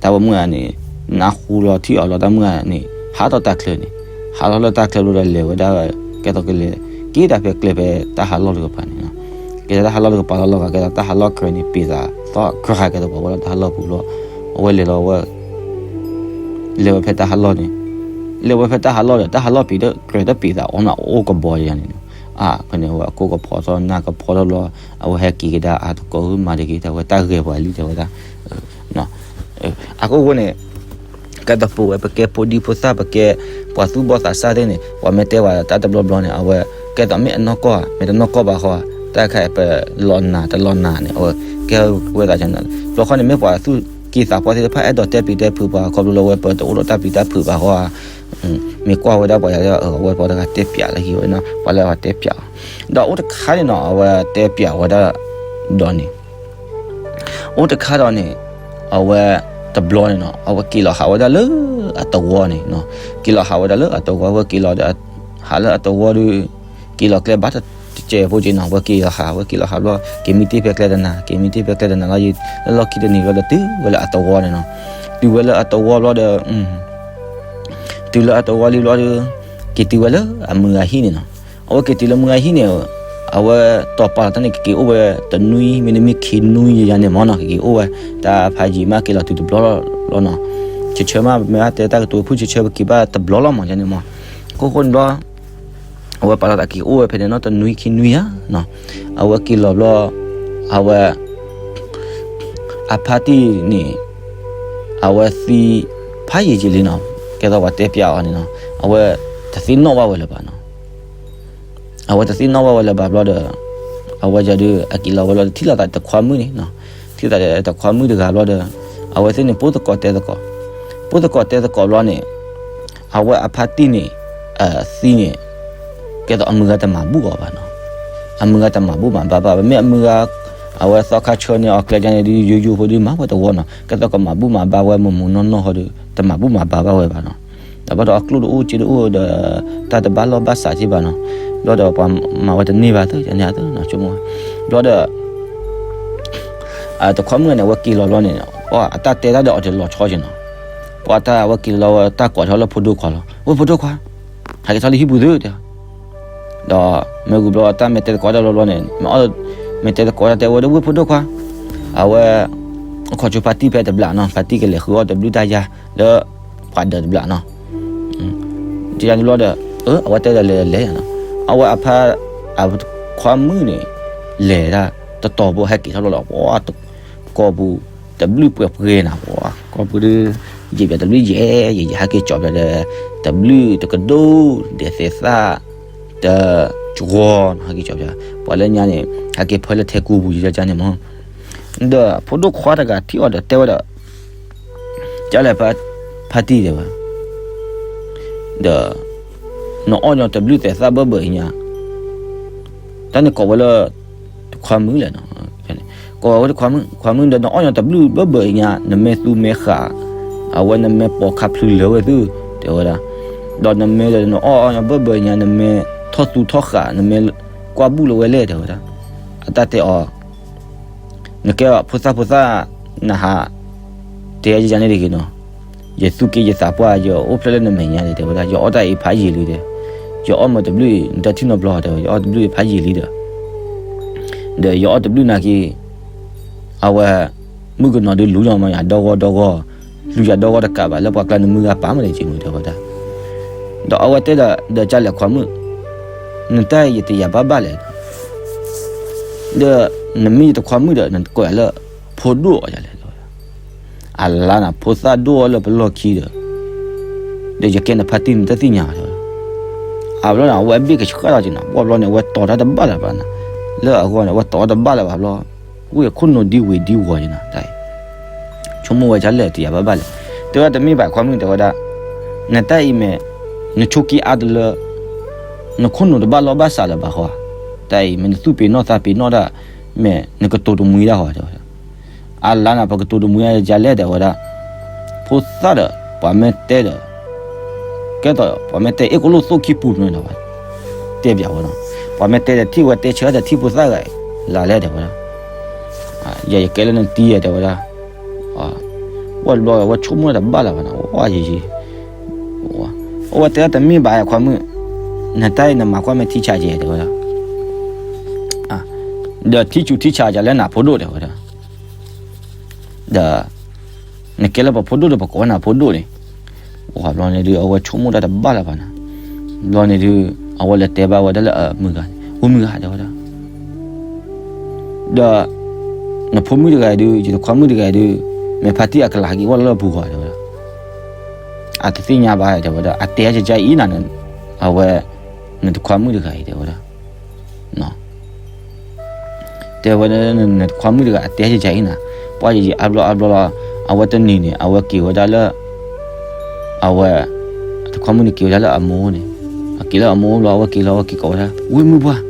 တၢ်ပိာ်မုၣ်ဂၤန့ၣ် နၢ်ဟူလီၤထံၣ်အီၤလီၤ တၢ်မုၣ်ဂၤန့ၣ် ဟးထီၣ်တၢ်ချၢန့ၣ်, ဟးထီၣ်လၢတၢ်ချၢဘျီဒီးလဲၤဝဲဒၣ်, ကဲသိးကလဲၤ က့ၤဒၣ်ဖဲကျဲဖဲတၢ်ဟးလီၢ်တကပၤန့ၣ်နီၤ, ကဲတၢ်ဟးလီၢ်တကပၤလီၤလီၤဂာ် ကဲသိးတၢ်ဟးလီၢ်ကြၢးန့ၣ် ပ့ၤသးသီၣ်ကြၢးဟးကဲသိးပှၤဝဲလၢတၢ်ဟးလီၢ်ပူၤလီၤ, အဝဲလဲၤလီၤဝဲ လဲၤဝဲဖဲတၢ်ဟးလီၢ်န့ၣ်, လဲၤဝဲဖဲတၢ်ဟးလီၢ်ဒီး တၢ်ဟးလီၢ်ပ့ၤဒီးကြၢးတၢ်ပ့ၤသးအီၣ်န့ၣ် အအိၣ်ကဘီယၤန့ၣ်, အဖဲန့ၣ် အဝဲအကိၢ်ကဖီထီၣ် နၢ်ကဖီထီၣ်လီၤ, အဝဲဟဲက့ၤကဒါအသကိးဧၢ မၤတဂ့ၤ တဲဝဲတၢ်ဂဲၤပှၤလံ တဲဝဲဒၣ်, အခိၣ်ဃိန့ၣ် ကဲသိးပဝဲပကဲဖိဒံဖိသၣ် ပကဲပှၤသူၣ်ဘီၣ်သးစၢ်သ့ၣ်န့ၣ် ပှၤမ့ၢ်တဲဝဲတၢ်တဘျီဘျီန့ၣ် အဝဲကဲသိးမ့ၢ်အနီၢ်ကီၢ်ဧါ မ့ၢ်တနီၢ်ကီၢ်ဘၣ်ဃီဧါ, တၢ်ခါအံၤပလီၤနၤတလီၤနၤန့ၣ် အဝဲကဲဝဲသးန့ၣ်, တဘျီဃီန့ၣ် မ့ၢ်ပှၤသူၣ်က့သးပှၢ်သ့ၣ်တဖၣ် အဲၣ်ဒိးတဲပျံၤတဲဖုးပှၤ ခီဖျိလၢဝဲပတအိၣ်ဒီးတၢ်ပျံၤတၢ်ဖုးဘၣ်ဃီဧါ, မ့ၢ်ကွၢ်ဝဲဒၣ်ပှၤယၤ အဝဲပှၤတဂၤတဲပျးလၢဟံၣ်ဝဲနီၤ ပှၤလၢအတဲပျးအီၤ, ဒီးအိၣ်တခါန့ၣ်နီၤ အဝဲတဲပျးဝဲဒၣ်ဒီးန့ၣ် အိၣ်တခါဒီးန့ၣ် အဝဲတဘျီန့ၣ်နီၤ အဝဲက့ၤလီၤဟးဝဲဒၣ်လၢအသဝီန့ၣ်နီၤ, က့ၤလီၤဟးဝဲဒၣ်လၢအသဝီ ဝဲက့ၤလီၤဒီး ဟးလၢအသဝီဒီး က့ၤလီၤကျဲဘၣ်တစဲးဖိက့နီၤ ဝဲက့ၤလီၤဟး ဝဲက့ၤလီၤဟးဘျီ က့ၤမံတ့ၢ်ဖဲကျဲတနၤ က့ၤမံတ့ၢ်ဖဲကျဲတနၤလီၤ လၢလီၢ်ခံတနံၤဘျီဒီးတုၤဝဲလၢအသဝီန့ၣ်နီၤ, တုၤဝဲလၢအသဝီဘျီဒီး တုၤလၢအသဝီလံဘျီဒီး က့ၤတုၤဝဲလၢအမုၢ်ဂၤဟံၣ်န့ၣ်နီၤ, အဝဲက့ၤတုၤလၢမုၢ်ဂၤဟံၣ်န့ၣ် အဝဲတီၤပာ်လီၤတၢ်န့ၣ် ကက့ၤအိၣ်ဝဲတနွံ မ့တမ့ၢ်ခံနွံယၤန့ၣ်မ့ၢ်နီၤ ကက့ၤအိၣ်ဝဲ တၢ်ဖးယံာ်မးက့ၤလီၤတုၤတဘျီလီၤနီၤ, ဆၢဆၢမး ပမ့ၢ်ဘၣ်တဲတၢ်ကတိၤဖုၣ်ဆၢဆၢ ပက့ၤဘၣ်တဘျီလီၤမးန့ၣ်မး, ခိၣ်ဃိန့ၣ်ဘျီ အဝဲပာ်လီၤသးက့ၤအိၣ်ဝဲဖဲန့ၣ်နီၤ တနွံခံနွံဧါနီၤ, အဝဲက့ၤလီၤဘျီ အဝဲ အဖါတံၢ်န့ၣ် အဝဲသံဖးယံာ်ယံာ်လံနီၤ, ကဲသိးပှၤတဲပျးအီၤန့ၣ်နီၤ အဝဲတသ့ၣ်နီၣ်ဘၣ်ဝဲလၢၤဘၣ်နီၤ, အဝဲတသ့ၣ်နီၣ်ဘၣ်ဝဲလၢၤဘၣ်ဘျီဒီး အဝဲဒုးအက့ၤလီၤဝဲလီၤ ထံၣ်လိာ်သးတခွါမုၣ်န့ၣ်နီၤ, ထံၣ်လိာ်သးတခွါမုၣ်တဂၤဘျီဒီး အဝဲသ့ၣ်န့ၣ် ပိၢ်သကိးတဲသကိး, ပိၢ်သကိးတဲသကိးဘျီန့ၣ် အဝဲအဖါတံၢ်န့ၣ် သံန့ၣ် ကဲသိးအမုၢ်ဂၤတမၤဘူၣ်အီၤဘၣ်နီၤ, အမုၢ်ဂၤတမၤဘူၣ်မၤဘါဘၣ် ပမ့ၢ်အမုၢ်ဂၤ အဝဲသီခါဆၢန့ၢ်အီၤကျဲန့ၣ်ဒုး ယိယိဖိဒုးမၤဝဲတဝီနီၤ, ကဲသိးကမၤဘူၣ်မၤဘါဝဲမိၢ်မိၢ်နီၢ်နီၢ်ဟီဒီး တမၤဘူၣ်မၤဘါဘၣ်ဝဲဘၣ်နီၤ, ဒီးဘၣ်ဒီးအကျိၣ်တအိၣ်စ့တအိၣ်ဒီး တၢ်တဘၣ်လီၢ်ဘၣ်စးက့ဘၣ်နီၤ, ဘျီဒီးပှၤမၤဝဲတန့ၢ်ဘၣ်သ့ၣ်န့ၣ်သ့ၣ်နီၤ ဆိကမိၣ်ဝဲ, ဘျီဒီး တခွါမုၣ်န့ၣ် အဝဲက့ၤလီၤဘျီန့ၣ် အတၢ်တဲတၢ်ဒီးအီၤတလီၤဆီက့နီၤ, ပှၤတၢ်အဝဲက့ၤလီၤဝဲတၢ်ကိးထီၣ်လၢဖိဒိၣ်ခွါလီၤ, ဝဲဖိဒိၣ်ခွါ ဟဲက့ၤထီၣ်လၢဟံၣ်ပူၤသုတဲ, ဒီးမ့ၢ်ဂုာ်ဘျီတၢ်မ့ၢ်တဲသကိးတၢ်ဘျီဘျီန့ၣ် မ့ၢ်အီၣ် မ့ၢ်တဲသကိးတၢ်တဲဝဲဒီးဝဲဖိဒိၣ်ခွါ, အဝဲ အခီၣ်ဆိဖါတံၢ်ဖဲတဘျးနီၤ ဖါတံၢ်ကလဲၤဃုအီၣ်တဘျုးတၢ်ယါ လၢ ပှၤဒၢးတဘျးနီၤ, တယါန့ၣ်ဘျီဒီး အဝဲတဲဒီးလဲၤလဲၤနီၤ, အဝဲအဖါ အခွါမုၣ်န့ၣ် လဲၤဒၣ် တတီၤဘိဟဲက့ၤထီၣ်ဘျီလီၤ ပှၤ ကိာ်ပူၤ တဘျုးပှဲၤပှဲၤနၤ ပှၤ ကိာ်ပူၤဒီး ယံာ်ပၠးတဘျုးယဲၢ် ယံာ်ယံာ်ဟဲက့ၤကၠီပၠးဒီး တဘျုးတကဒိၣ် ဒဲးသဲးသၣ် တကဝီၤနီၤ ဟဲက့ၤကၠီပၠး ပှၤလၢညါန့ၣ် ဟဲက့ၤဖၢလၢထဲကူပူၤယံာ်ယါန့ၣ်မး, ဒီးဖိဒိၣ်ခွါတဂၤထံၣ်အီၤဒီးတဲဝဲဒီး ကလဲၣ် ဖါတံၢ်တဲဝဲ, ဒီး နအီၣ်ညီတဘျုးသဲးသၣ်ဘၢဘၢအံၤညါ, တၢ်န့ၣ်ကိးဝဲလၢ တခွါမုၣ်လဲၣ်နီၤ, ကိးဝဲတခွါမုၣ် ခွါမုၣ်ဒီးနအီၣ်ညီတဘျုးဘၢဘၢအံၤညါ နမဲာ်သူမဲာ်ဃာ် အဝဲနမဲာ်ပိာ်ခါဖျုးလၢာ်ဝဲသု တဲဝဲဒၣ်, ဒီးနမဲာ်ဒီးနအီၣ်ညီဘၢဘၢအံၤညါ နမဲာ်ထီၣ်သူထီၣ်ဃာ် နမဲာ်ကွၢ်ဘူၣ်လၢဝဲလဲၣ်တဲဝဲဒၣ်, အတၢ်တဲအီၤ နကဲဖိသၣ်ဖိသၣ် နဟး တဲယၤန့ၣ်တဂ့ၤနီၤ, ယသူၣ်က့ယသးပှၢ် ယအိၣ်ဖျဲၣ်လၢနမဲာ်ညါန့ၣ် တဲဝဲဒၣ် ယအီၣ်တၢ်အံၤဖးယံာ်လံတဲ, ယအီၣ်မ့ၤတဘျုးအံၤ နတထံၣ်နီတဘျီတဲဝဲ, ယအီၣ်တဘျုးအံၤဖးယံာ်လံဒီး, ဒီးယအီၣ်တဘျုးနာ်က့ၤ, အဝဲ, မုၣ်ကနီၤဒုးလူၤလီၤမးယၤ ဒီဂီၢ်ဒီဂီၢ်, လူၤယၤဒီဂီၢ်တကးဘၣ် လၢပှၤကျါနမုၢ်ဂၤပာ်မးဒီးက့ၤမုၢ်တဲဝဲဒၣ်, ဒီးအဝဲတဲဒီး ဒီးကလဲၤခွါမုၣ်, နတၢ်အံၤယတယာ်ဘၣ်ဘၣ်လဲၣ် ဒီးနမ့ၢ်ယတခွါမုၣ်ဒီး နကိးယၤလၢ ဖိဒိၣ်အီၤယၤလဲၣ်တဲဝဲဒၣ်, အလါနၤ ဖိသၣ်ဒိၣ်အီၤလၢပလီၢ်ခံဒီး, ဒီးယကဲနဖါတံၢ်နတသ့ၣ်ညါတဲဝဲဒၣ်, အဘျီန့ၣ် အဝဲအဘ့ၣ်ကဆှၣ်ထီၣ်က့ၤနၤ ဘၣ်ဘျီန့ၣ် အဝဲတီၤတၢ်တဘၣ်လၢၤဘၣ်နၤ, လၢအဂီၢ်န့ၣ် အဝဲတီၤတၢ်တဘၣ်လၢၤဘၣ်ဘျီ, ဝ့ၢ်ခိၣ်နူာ်ဒံဝ့ၤဒံဝီၤက့ၤနၤတၢ်အံၤ ဆိကမိၣ်ဝဲဒ်လဲၣ်တယာ်ဘၣ်ဘၣ်လဲၣ်, တဲဝဲဒၣ်တမ့ၢ်ဘၣ်ခွါမုၣ်တဲဝဲဒၣ်, နတၢ်အံၤမ့ၢ်, နဆိးက့အါတလၢ, နခိၣ်နူာ်တဘၣ်လီၢ်ဘၣ်စးလၢၤဘၣ်ဃီ, တၢ်အံၤမ့ၢ်နသူၣ်ပ့ၤနီၣ်သးပ့ၤနီၣ်တၢ်, မ့ၢ်နကတိၤတမှံတၢ်ဃီတဲဝဲဒၣ်, အလါနၤ ပကတိၤတမှံတၢ်ယလဲၣ်တဲဝဲဒၣ်, ဖိသၣ်ဒီး ပှၤမ့ၢ်တဲဒီး ကဲသိး ပှၤမ့ၢ်တဲအ့ၣ်ကလိၣ်သိၣ်ခံပူၤန့ၣ်ဒီး တဲပၠးဝဲနီၤ, ပှၤမ့ၢ်တဲဒီးထံၣ်ဝဲတဲဆၢဒီးထံၣ်ဖိသၣ်ဂၤအံၤ လၢလဲၣ်တဲဝဲဒၣ်, ယဲယကဲလၢနတံၤယဲတဲဝဲဒၣ်, ဝဲတဘျီဝဲဆိကမိၣ်တၢ်တဘၣ်လၢၤဘၣ်နီၤ, ဝဲယံၤယံၤ, အဝဲတဲတမ့ၢ်ဘၣ်ခွါမုၣ်, နတၢ်အံၤနမၤကွၢ်မ့ၢ်ထံဆးကဲတဲဝဲဒၣ်, ဒီးထံဆူးထံဆးကဲလၢနၤဖိဒိၣ်တဲဝဲဒၣ် ဒီး နကဲလၢပဖိဒိၣ်ဒီး ပကိးဝဲနၤဖိဒိၣ်န့ၣ်, ဝဲဘျီန့ၣ်ဒုး အဝဲဆိကမိၣ်တၢ်တဘၣ်လၢၤဘၣ်နၤ, ဘျီန့ၣ်ဒုး အဝဲလဲၤတဲဘၣ်ဝဲဒၣ်လၢအမုၢ်ဂၤန့ၣ် အိၣ်မုၢ်ဂၤတဲဝဲဒၣ်, ဒီး နဖိမုၣ်တဂၤအံၤဒုး ယတခွါမုၣ်တဂၤအံၤဒုး မ့ၢ်ဖါတံၢ်အကလၤဟဲက့ၤအိၣ်လၢလၢပူၤဂီၤတဲဝဲဒၣ်, အတသ့ၣ်ညါဘၣ်တဲဝဲဒၣ် အတဲအါကကအံၤနၤ, အဝဲ နတခွါမုၣ်တဂၤအံၤတဲဝဲဒၣ် တဲဝဲဒၣ် နတခွါမုၣ်တဂၤအတဲယယအံၤနၤ, ပှၤယယအါဘျီအါဘျီလီၤ, အဝဲတနံၤန့ၣ် အဝဲက့ၤဝဲဒၣ်လၢ အဝဲ တခွါမုၣ်န့ၣ်က့ၤဝဲဒၣ်လၢအမိၢ်န့ၣ်, အက့ၤလၢအမိၢ်ဘျီ အဝဲက့ၤလီၤ အဝဲက့ၤကိးဝဲဒၣ် ဝ့ၢ်မုၢ်ပှၢ်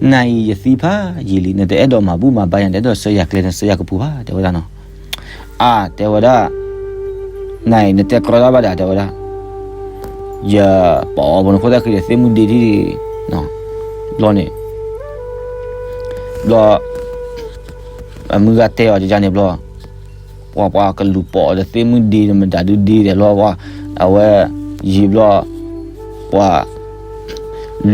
နၤအံၤယသံဖးယံာ်လံ နတအဲၣ်ဒိးမၤဘူၣ်မၤဘါယၤ နတအဲၣ်ဒိးဆှၢယၤကျဲ နဆှၢယၤကပူၤဘၣ် တဲဝဲဒၣ်နီၤ. အါ တဲဝဲဒၣ်, နၤအံၤ နတဲကြီတၢ်ဘၣ်ဒီး တဲဝဲဒၣ်, ယပအီၣ်ဖိနခိၣ်သၣ်ဃံဒီးသ့ၣ်မုၢ်ဒ့ဒံး, ဘျီန့ၣ်, ဘျီ အမုၢ်ဂၤတဲအီၤယန့ၣ်ဘျီ, ပှၤပှၤကလူၤပိာ်အီၤဒီးသ့ၣ်မုၢ်ဒ့ဒီးမတၤဒုဒ့ဒီးဘျီ, အဝဲ ယံာ်ဘျီ ပှၤ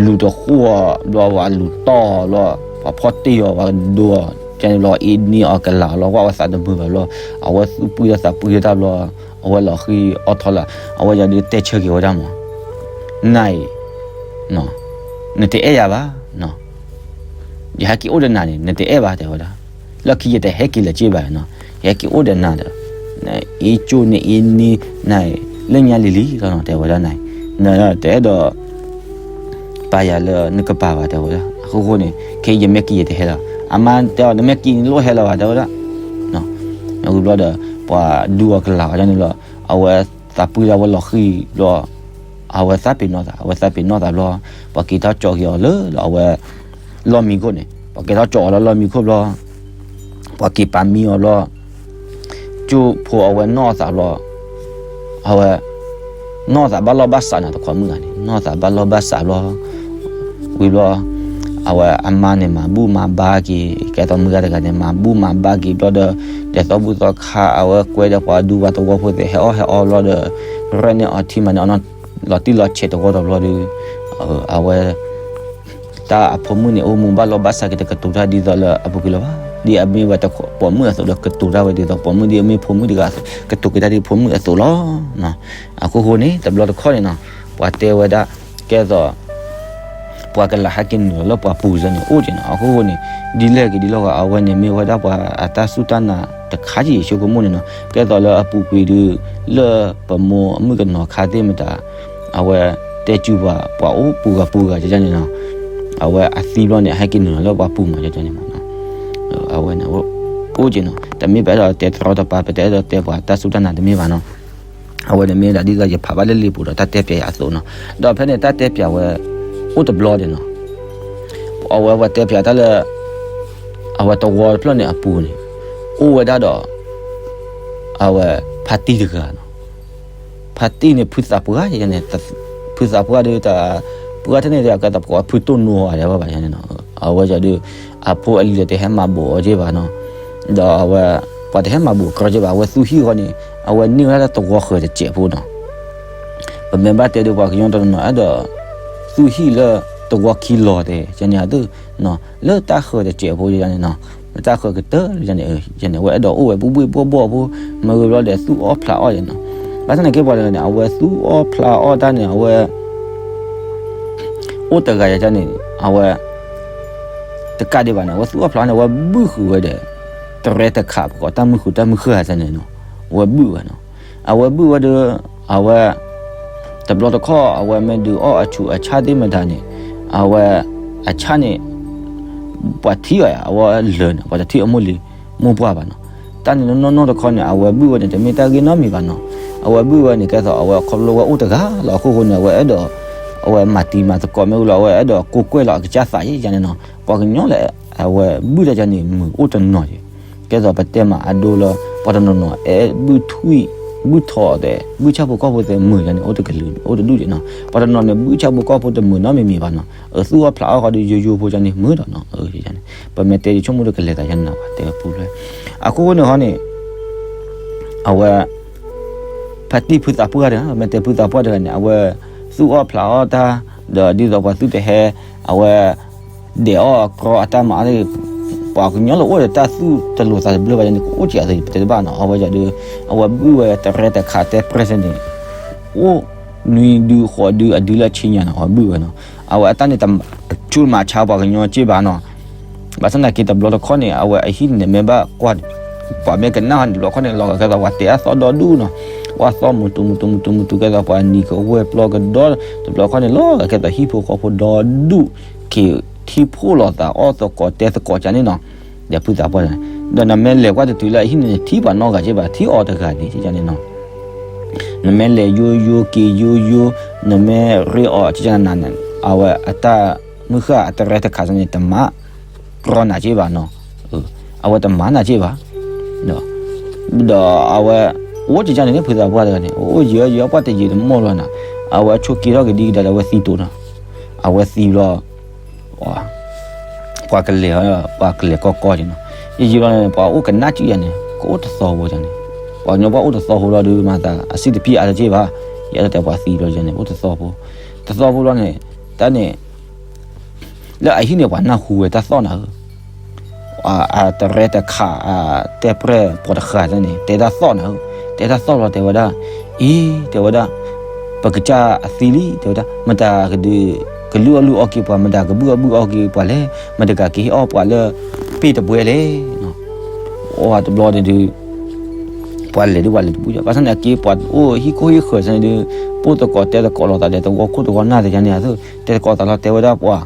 လူၤတဃိၣ်အီၤဘျီ ပှၤလူၤတီၢ်အီၤဘျီ, ပှၤဖီၣ်တ့ၢ်အီၤ ပှၤကဒိအီၤ, ကန့ၣ်ဘျီ အ့န့ၢ်အီၤကလၤလီၤ ကွၢ်ဝဲသးတမုာ်ဘၣ်ဘျီ, အဝဲသူၣ်ပှံၢ်ဒီးသးပှံၢ်တၢ်ဘျီ, အဝဲလီၤဃံၤအီၣ်ထီၣ်လၢ, အဝဲယၤဒုးတဲဆၢက့ၤဝဲဒၣ်မး, နၤအံၤ နတအဲၣ်ယၤဘၣ်, ယဟဲက့ၤအိၣ်ဒီးနၤန့ၣ် နတအဲၣ်ဘၣ် တဲဝဲဒၣ်, လၢခံယတဟဲက့ၤလၢၤက့ဘၣ်နီၤ, ယဟဲက့ၤအိၣ်ဒီးနၤဒီး, အ့ကၠိန့ၣ်အ့န့ၢ်နၤအံၤ လၢညါလံၤလံၤလီၤနီၤ တဲဝဲဒၣ်နၤအံၤ, နတအဲၣ်ဒိး ပာ်ယၤလၢနကပၤဘၣ် တဲဝဲဒၣ်, အဃိဃိန့ၣ် ခဲအံၤယမ့ၢ်က့ၤယတဟဲလၢၤ, အမါတဲအီၤ နမ့ၢ်က့ၤန့ၣ်လိၣ်ဟဲလၢၤဘၣ် တဲဝဲဒၣ်, ဝံၤဘျီဒီး ပှၤဒူအီၤကလၤအီၤန့ၣ်လီၤ, အဝဲသးပှံၢ်ဒီးအဝဲလီၤဃံၤဘျီ, အဝဲသးပ့ၤနီၣ်သး အဝဲသးပ့ၤနီၣ်သးဘျီ, ပှၤက့ၤထီၣ်ကၠီက့ၤအီၤလၢလီၤ အဝဲ လီၢ်မံခိၣ်န့ၣ် ပှၤက့ၤထီၣ်ကၠီအီၤလၢလီၢ်မံခိၣ်ဘျီ, ပှၤက့ၤပာ်မံအီၤဘျီ, ကၠိဖိအဝဲနီၢ်အသးဘျီ, အဝဲ နီၢ်သးဘၣ်လီၢ်ဘၣ်စးနၤ တခွါမုၣ်ဂၤန့ၣ် နီၢ်သးဘၣ်လီၢ်ဘၣ်စးဘျီ, ဝံၤဘျီ, အဝဲအမါန့ၣ်မၤဘူၣ်မၤဘါက့ၤ ကဲသိးမုၢ်ဂၤတဂၤန့ၣ် မၤဘူၣ်မၤဘါက့ၤဘျီဒီး, ဒ်သိးဘူၣ်သီခါ အဝဲကွဲဒီးပှၤဒူပှၤသဝီဖိသ့ၣ် ဟဲအီၣ်ဟဲအီဘျီဒီး, ရဲၣ်န့ၢ်အီၤထံမၤန့ၢ်အီၤနီၢ်, လီၤတံၢ်လီၤဆဲးတဝီဒီးဘျီဒီး, အဝဲ တၢ်အဖိမုၣ်န့ၣ် အိၣ်မူဘၣ်လီၢ်ဘၣ်စးက့ၤတကတိၤတၢ်ဒ်သိးလၢအပူၤကွံာ်လၢၤဘၣ်, ဒ်အမ့ၢ်ဝဲပိာ်မုၣ်အသိးဒီး ကတိၤတၢ်ဝဲဒ်သိးပိာ်မုၣ်ဒ်အမ့ၢ်ဖိမုၣ်တဂၤအသိး ကတိၤက့ၤတၢ်ဒ်ဖိမုၣ်အသိးလီၤ. အဃိဃိန့ၣ် တဘျီတခီၣ်န့ၣ်နီၤ ပှၤတဲဝဲဒၣ် ကဲသိး ပှၤကလၤဟဲက့ၤနုာ်လီၤလၢပှၤပူၤန့ၣ် အိၣ်က့ၤနီၤ. အဃိဃိန့ၣ် ဒ်လဲၣ်ဂ့ၤဒ်လဲၣ်ဂ့ၤ အဝဲန့ၣ်မ့ၢ်ဝဲဒၣ်ပှၤအတၢ်စူၢ်တၢ်နာ်တခါက့ၤ ယဆိကမိၣ်န့ၣ်နီၤ. ကဲသိးလၢအပူၤကွံာ်ဒုး လၢပမိၢ်အမုၣ်ကနီၤခါသ့ၣ်မတၤ အဝဲတဲစုပှၤ ပှၤအိၣ်ပူၤဂၤပူၤဂၤန့ၣ်နီၤ. အဝဲအသံဘျီန့ၣ် အဟဲက့ၤနုာ်လီၤလၢပှၤပူၤမးန့ၣ်နီၤ. အဝဲန့ၣ် အိၣ်က့ၤနီၤ. တမ့ၢ်ပအဲၣ်ဒိးတဲတရီတပါ ပတအဲၣ်ဒိးတဲပှၤတၢ်စူၢ်တၢ်နာ်တမ့ၢ်ဘၣ်နီၤ. အဝဲန့ၣ်မ့ၢ်ဒၣ်ဒ်သိးယဖးဘၣ်လၢလံာ်ပူၤဒီးတၢ်တဲပၠးယၤအသိးနီၤ. ဒီးဖဲန့ၣ်တၢ်တဲပၠးဝဲ အိၣ်တဘျီန့ၣ်နီၤ. အဝဲပှၤတဲပၠးတၢ်လၢ အဝဲသဝီတဖျၢၣ်န့ၣ်အပူၤန့ၣ် အိၣ်ဝဲဒၣ်ဒီး အဝဲဖါတံၢ်တဂၤနီၤ. ဖါတံၢ်န့ၣ် ဖုသးပှၢ်န့ၣ် ဖုသးပှၢ်ဒီး ပှၢ်ထဲန့ၣ် အကဲသးပှၢ်ဖုတိၢ်နိအီၤဒဲးဘၣ်ဘၣ်န့ၣ်နီၤ. အဝဲဒၣ်ဒီး အဖိအလံၤဒီးတဟဲမၤဘူးအီၤက့ဘၣ်နီၤ. ဒီးအဝဲ ပှၤတဟဲမၤဘူးအီၤက့ဘၣ် အဝဲသူၣ်ဟံၣ်ဃီန့ၣ် အဝဲန့ၢ်ဝဲဒၣ်လၢသဝီဃၢၤတစဲးဖိနီၤ. ပမ့ၢ်ဘၣ်တဲဒီးပှၤကညီတနီၤနီၤ အဲၣ်ဒိးသူၣ်ဟံၣ်လၢတဝီခံလီၤတဲ ယန့ၣ်အသိး လၢတၢ်ဃၢၤတစဲးဖိယန့ၣ်နီၤ, လၢတၢ်ဃၢၤကတၢၢ်ယန့ၣ် ယန့ၣ် အဝဲအဲၣ်ဒိးအိၣ်ဝဲဘှ့ၣ်ဘှ့ၣ်ဘှီၣ်ဘှီၣ်ဖိ မ့ၢ်ဂ့ၤဘျီဒီးသူၣ်အီၣ်ဖျးအီၣ်ယန့ၣ်နီၤ. ဘၣ်ဆၣ်သနာ်က့ပှၤတဂၤန့ၣ် အဝဲသူၣ်အီၣ်ဖျးအီၣ်တၢ်န့ၣ် အဝဲ အိၣ်တဂၤယန့ၣ် အဝဲ တကးဒံးဘၣ်န့ၣ် အဝဲသူၣ်အီၣ်ဖျးအီၣ်န့ၣ် အဝဲဘုၣ်ဃုာ်ဝဲဒီး တရဲတခး ပကိးတၢ်မုၢ်ဃုာ်တၢ်မုၢ်ဃၢ်ယန့ၣ်နီၤ, အဝဲဘုၣ်ဝဲနီၤ. အဝဲဘုၣ်ဝဲဒီး အဝဲ တဘျီတခီၣ် အဝဲမ့ၢ်ဒုးအီၣ်အဆူးအဆၣ်သ့ၣ်မတၤန့ၣ် အဝဲ အဆၣ်န့ၣ် ပှၤထံၣ်အီၤ အဝဲလၢာ်န့ၣ် ပှၤတထံၣ်အမိၢ်လံၤမိၢ်ပှၢ်ဘၣ်နီၤ. တၢ်န့ၣ်နီၢ်နီၢ်တခီန့ၣ် အဝဲဘုၣ်ဝဲန့ၣ် တမ့ၢ်တၢ်ဂ့ၢ်နီတမံၤဘၣ်နီၤ. အဝဲဘုၣ်ဝဲန့ၣ် ကဲသိးအဝဲခီဖျိလၢအဝဲအိၣ်တဂၤလီၤအဃိဃိန့ၣ် အဝဲအဲၣ်ဒိး အဝဲမၤတံၤမၤသကိးမ့ၢ်ဂ့ၤလီၤ အဝဲအဲၣ်ဒိးကိးကွဲၢ်လီၤအကစၢ်သးယဲယန့ၣ်နီၤ. ပှၤကညီလၢအဝဲဘုၣ်တၢ်ယန့ၣ် မုာ်အိၣ်တနီၤယဲ ကဲသိးပတဲမၤအဒိလၢ ပှၤတနီၤနီၤ အဲၣ်ဘုၣ်ထွံၣ် ဘုၣ်ထီၣ်အီၤသဲး ဘုၣ်ဆၣ်ဖိကီၢ်ဖိသဲးမုာ်ယန့ၣ် အိၣ်တကလုာ် အိၣ်တဒူၣ်ယနီၤ. ပှၤတနီၤန့ၣ် ဘုၣ်ဆၣ်ဖိကီၢ်ဖိတမုာ်နီတမံၤမံၤဘၣ်နီၤ. အသူၣ်အီၣ်ဖျးအီၣ်ဃီဒီးယိယိဖိယန့ၣ်မုာ်ဒီးနီၤ. ပမ့ၢ်တဲယဆိကမိၣ်ဒီးကလဲၤသးယန့ၣ်နီၤ ပှၤတဲပူၤဖျဲး အဃိန့ၣ်ဃီန့ၣ် အဝဲ ဖါတံၢ်ဖုသးပှၢ်တဂၤ မ့ၢ်တဲဖုသးပှၢ်တဂၤန့ၣ် အဝဲသူၣ်အီၣ်ဖျးအီၣ်တၢ် ဒီးဒ်သိးပှၤသူၣ်တဟဲ အဝဲ ဒဲးအီၣ်ကြီအတၢ်မၤအီၣ် ပှၤကညီလၢအိၣ်ဒီးတၢ်သူၣ်တလိာ်သးတဘျၢဘၣ်န့ၣ် ကအိၣ်က့ၤအသးပတဲတဘၣ်နီၤ. အဝဲဒၣ်ဒီး အဝဲဘုၣ်ဝဲတရဲတခးတဲပြဲၢ်စ့ၢ်န့ၣ် အိၣ်နွံဒုဃိးဒုအဒုလၢအဆံညါနီၤ အဝဲဘုၣ်ဝဲနီၤ. အဝဲအတၢ်န့ၣ် တဆူၣ်မၤဆါပှၤကညီက့ၢ်ဘၣ်နီၤ. ဘၣ်ဆၣ်သနာ်က့တဘျီတခီၣ်န့ၣ် အဝဲအဟံၣ်န့ၣ်မ့ၢ်ဘၣ်ကွၢ် ပှၤမ့ၢ်ကနၣ်ဟီန့ၣ် တဘျီခီၣ်န့ၣ် လီၤဂာ်ကဲသိးပှၤတဲအသီၣ်ဒီဒူၣ်နီၤ. ပှၤသီၣ်မုာ်တူာ်မုာ်တူာ်မုာ်တူာ်မုာ်တူာ် ကဲသိးပှၤနံၤကဝဲၢ်ပျီကဒီ တဘျီခီၣ်န့ၣ် လီၤဂာ်ကဲသိးဟံၣ်ဖိဃီဖိဒီဒူၣ် က့ၤထံၣ်ဖှိၣ်လိာ်သးအီၣ်သကိးတဲသကိးကန့ၣ်နီၤ. ဒီးဖုသးပှၢ်န့ၣ် ဒီးနမ့ၢ်လဲၤကွၢ်တတုၤလၢအဟံၣ်န့ၣ် ထံၣ်ပှၤနီတဂၤက့ၢ်ဘၣ် ထံၣ်အီၤတဂၤန့ၣ်ကန့ၣ်နီၤ. နမ့ၢ်လဲၤယိယိက့ၤယိယိ နမ့ၢ်ရ့အီၤကန့ၣ် အဝဲအတၢ်မုၢ်ဃၢ်အတရဲတခးစ့ၢ်န့ၣ် တမၤ ကြီနၤက့ၢ်ဘၣ်နီၤ. အဝဲတမၤနၤက့ၢ်ဘၣ်. ဒီးအဝဲ အိၣ်ကန့ၣ်န့ၣ် ဖုသးပှၢ်တဂၤန့ၣ် အိၣ်ယံာ်ယံာ်ပှၢ်တယံာ်တမီၢ်လီၤနၤ. အဝဲဆိးက့ထီၣ်က့ၤဒ်ကဒါဒီးအဝဲသံတိာ်နီၤ. အဝဲသံဘျီ ပှၤကလဲၤ ပှၤကလဲၤကီကီက့ၤနီၤ. ယံာ်ယံာ်လီၤန့ၣ် ပှၤအိၣ်ကနၣ်ကံယၤန့ၣ် ကအိၣ်တသီဖိန့ၣ်. ပှၤကညီပှၢ်အိၣ်တသီဖိလီၤဒီး မၤသးအစံၣ်တဖံးအါတက့ၢ်ဘၣ်. ယအဲၣ်ဒိးတဲပှၤသံဘျီယၤန့ၣ် အိၣ်တသီဖိ, တသီဖိလီၤန့ၣ် တၢ်န့ၣ် လၢအဟံၣ်န့ၣ် ပှၤနၢ်ဟူဝဲတၢ်သီၣ်နၤဧၢ, အတရဲတခး အတဲပြဲၢ်ပိာ်တဃာ်န့ၣ် တဲတၢ်သီၣ်နၤဧၢ, တဲတၢ်သီၣ်လီၤတဲဝဲဒၣ်, အံၤ တဲဝဲဒၣ်, ပကစၢ်အသံလံ တဲဝဲဒၣ်, မတၤကဒုး ကလုၢ်အီၣ်လုၢ်အီက့ၤပှၤ မတၤကဘုၣ်အီၣ်ဘုၣ်အီက့ၤပှၤလဲၣ်, မတၤကက့ၤဟ့ၣ်အီၣ်ပှၤလၢ ပ့ၢ်တပွဲလဲၣ်. အီၣ်တဘျီန့ၣ်ဒုး ပှၤလဲၤဒုးပှၤလဲၤတဘူၣ်ယၤ ဘၣ်ဆၣ်န့ၣ် အက့ၤပှၤအိၣ်ဟံၣ်ခိၣ်ဟံၣ်ဃၢၤစ့ၢ်န့ၣ်ဒုး ပိၢ်သကိးတဲသကိးလိာ်သးဒီး သဝီခိၣ်သဝီနၢ်သ့ၣ်ညါန့ၣ် အသိး တဲသကိးသးလီၤတဲဝဲဒၣ်ပှၤ,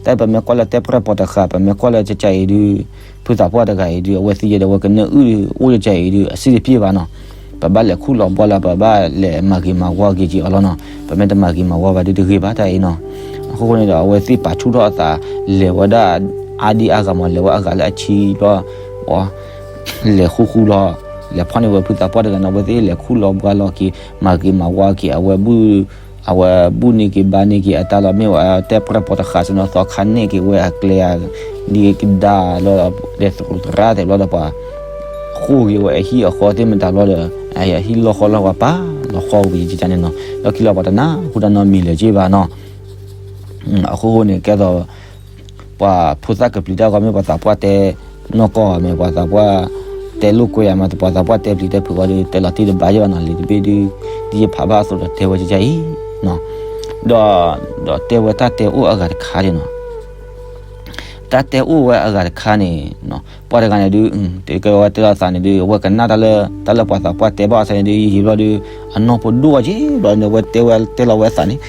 တၢ်ပမ့ၢ်ကွၢ်လၢတဲပြဲၢ်ပိာ်တဃာ် ပမ့ၢ်ကွၢ်လၢကကးအံၤဒုး ဖုသးပှၢ်တဂၤအံၤဒုး အဝဲသံယဲဒီး အဝဲကနၢအုၣ်ဒုး အိၣ်ကကးအံၤဒုး အစံၣ်တဖံးဘၣ်နီၤ, ပဘၣ်လဲၤခူၣ်လီၤဘှါလၢ ပဘၣ်လဲၤမၤဂ့ၤမၤဝါက့ၤက့ၤအီၤလီၤနီၤ, ပမ့ၢ်တမၤဂ့ၤမၤဝါဘၣ်ဒုးတဂ့ၤဘၣ်တၢ်အံၤနီၤ, အဃိဃိန့ၣ်ဒီး အဝဲသ့ၣ်ပာ်ဆူၣ်ထီၣ်အသး လဲၤဝဲဒၣ် အါဒံအါဂၤမး လဲၤဝဲအဂၤလၢအဆံဘျီ လဲၤဃူဃူလီၤ, လဲၤဖီၣ်န့ၢ်ဝဲဖုသးပှၢ်တဂၤန့ၣ် အဝဲသ့ၣ်လဲၤခူၣ်လီၤဘှါလီၤက့ၤ မၤဂ့ၤမၤဝါက့ၤ အဝဲဘူၣ်, အဝဲဘူၣ်န့ၢ်က့ၤဘါန့ၢ်က့ၤအတၢ်လီၤ မ့ၢ်ဝဲတဲပြဲၢ်ပိာ်တဃာ်စ့ၢ်နီၤ သီခါန့ၢ်က့ၤဝဲအကျဲ ဒ်ကဒါလီၤ လဲၤသရူးသရါတဲာ်ဘျီဒီးပှၤ ဃိၣ်က့ၤဝဲအဟံၣ်အဃီသ့ၣ်မတၤဘျီဒီး အဟံၣ်လီၢ်ဃီလီၢ်ပှၤပာ်လီၤဃီဝံၤကန့ၣ်နီၤ လီၢ်ခံလီၤပှၤတနၢ်ဟူတၢ်နီတမံၤလၢၤက့ၢ်ဘၣ်နီၤ, အဃိဃိန့ၣ် ကဲသိး ပှၤဖိသၣ်ကပျံၤတၢ်ဂီၤမ့ၢ်ပှၤသးပှၢ်တဲနီၢ်ကီၢ်မ့ၢ်ပှၤသးပှၢ်တဲလိာ်ကွဲအမၤ ပှၤသးပှၢ်တဲပျံၤတဲဖုးဂီၤဒီး တဲလီၤတံၢ်တဘၣ်ယဲၢ်ဘၣ်နီၤ လံာ်တဘ့ၣ်ဒုး ဒ်ယဖးဘၣ်အသိးဒီးတဲဝဲကကဲအံၤ, ဒီး ဒီးတဲဝဲတၢ်တဲအိၣ်အဂၤတခါန့ၣ်နီၤ တၢ်တဲအိၣ်ဝဲအဂၤတခါန့ၣ် ပှၤတဂၤန့ၣ်ဒုး တဲကဲဝဲတဲလီၤသးန့ၣ်ဒုး အဝဲကနၣ်တၢ်လၢ တၢ်လၢပှၤသးပှၢ်တဲဘၣ်အီၤစ့ၢ်န့ၣ်ဒုး ယံာ်ဘျီဒုး အနီၢ်ဖိဒိၣ်အီၤက့ၢ်ဘျီန့ၣ် အဝဲတဲဝဲတဲလီၤဝဲသးန့ၣ်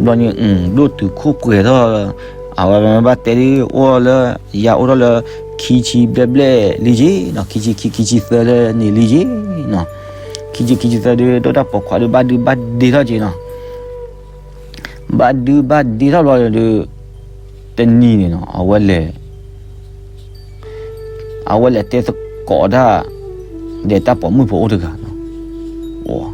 ဘျီန့ၣ် ဒိၣ်တုာ်ခိၣ်ပှဲၤထီၣ် အဝဲမ့ၢ်ဘၣ်တဲဒုး အိၣ်လၢ ယၤအိၣ်ထီၣ်လၢ ခံဆံဘျဲၣ်ဘျဲၣ်လံက့ၢ်နီၤ ခံဆံခံ ခံဆံသၢလၢန့ၣ်လံက့ၢ်နီၤ ခံဆံခံဆံသၢဒုး ဒိၣ်တၢ်ပိာ်ခွါဒုး ဘၣ်ဒုးဘၣ်ဒ့ထီၣ်က့ၢ်နီၤ ဘၣ်ဒုးဘၣ်ဒ့ထီၣ်ဘျီဒုး တနံၤန့ၣ်နီၤ အဝဲလဲၤ အဝဲလဲၤတဲသကိးတၢ် ဒီးတၢ်ပိာ်မုၣ်ဖိအိၣ်တဂၤနီၤ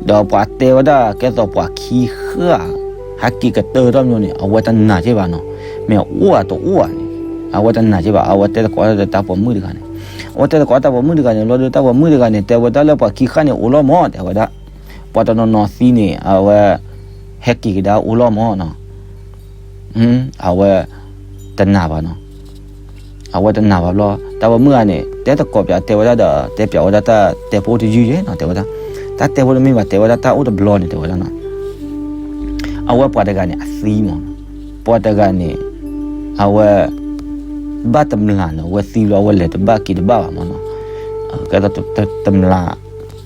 ဒီးပှၤတဲဝဲဒၣ်ကဲသိးပှၤခံဃၣ် ဟဲက့ၤကတၢၢ်ထီၣ်မညိန့ၣ် အဝဲတနာ်က့ၢ်ဘၣ်နီၤ မ့ၢ်အိၣ်ဧါတအိၣ်ဧါန့ၣ် အဝဲတနာ်က့ၢ်ဘၣ် အဝဲတဲသကိးတၢ်ဒီးတၢ်ပိာ်မုၣ်တဂၤန့ၣ် အဝဲတဲသကိးတၢ်ပိာ်မုၣ်တဂၤန့ၣ် ဘျီဒုးတၢ်ပိာ်မုၣ်တဂၤန့ၣ် တဲဝဲဒၣ်လၢပှၤခံဃၣ်န့ၣ်အိၣ်လီၤမး တဲဝဲဒၣ် ပှၤတနီၤနီၤသံန့ၣ် အဝဲ ဟဲက့ၤကဒါအိၣ်လီၤမၢ်နီၤ. အဝဲတနာ်ဘၣ်နီၤ. အဝဲတနာ်ဘၣ်ဘျီ တၢ်ပိာ်မုၣ်ဂၤန့ၣ် တဲသကိးပၠး တဲဝဲဒၣ်ဒီး တဲပၠးဝဲဒၣ်တၢ်တဲဖိတယုၢ်ယဲနီၤ တဲဝဲဒၣ်. တၢ်တဲဖိတမ့ၢ်ဘၣ် တဲဝဲဒၣ်တၢ်အိၣ်တဘျီန့ၣ် တဲဝဲဒၣ်နီၤ. အဝဲပှၤတဂၤန့ၣ် အသံမၢ်နီၤ. ပှၤတဂၤန့ၣ် အဝဲ ဘၣ်တမျာ်နီၤ အဝဲသံဘျီ အဝဲလဲၤတဘၣ်က့ၤတဘၣ်ဘၣ်မၢ်နီၤ. ကဲသိးတမျာ်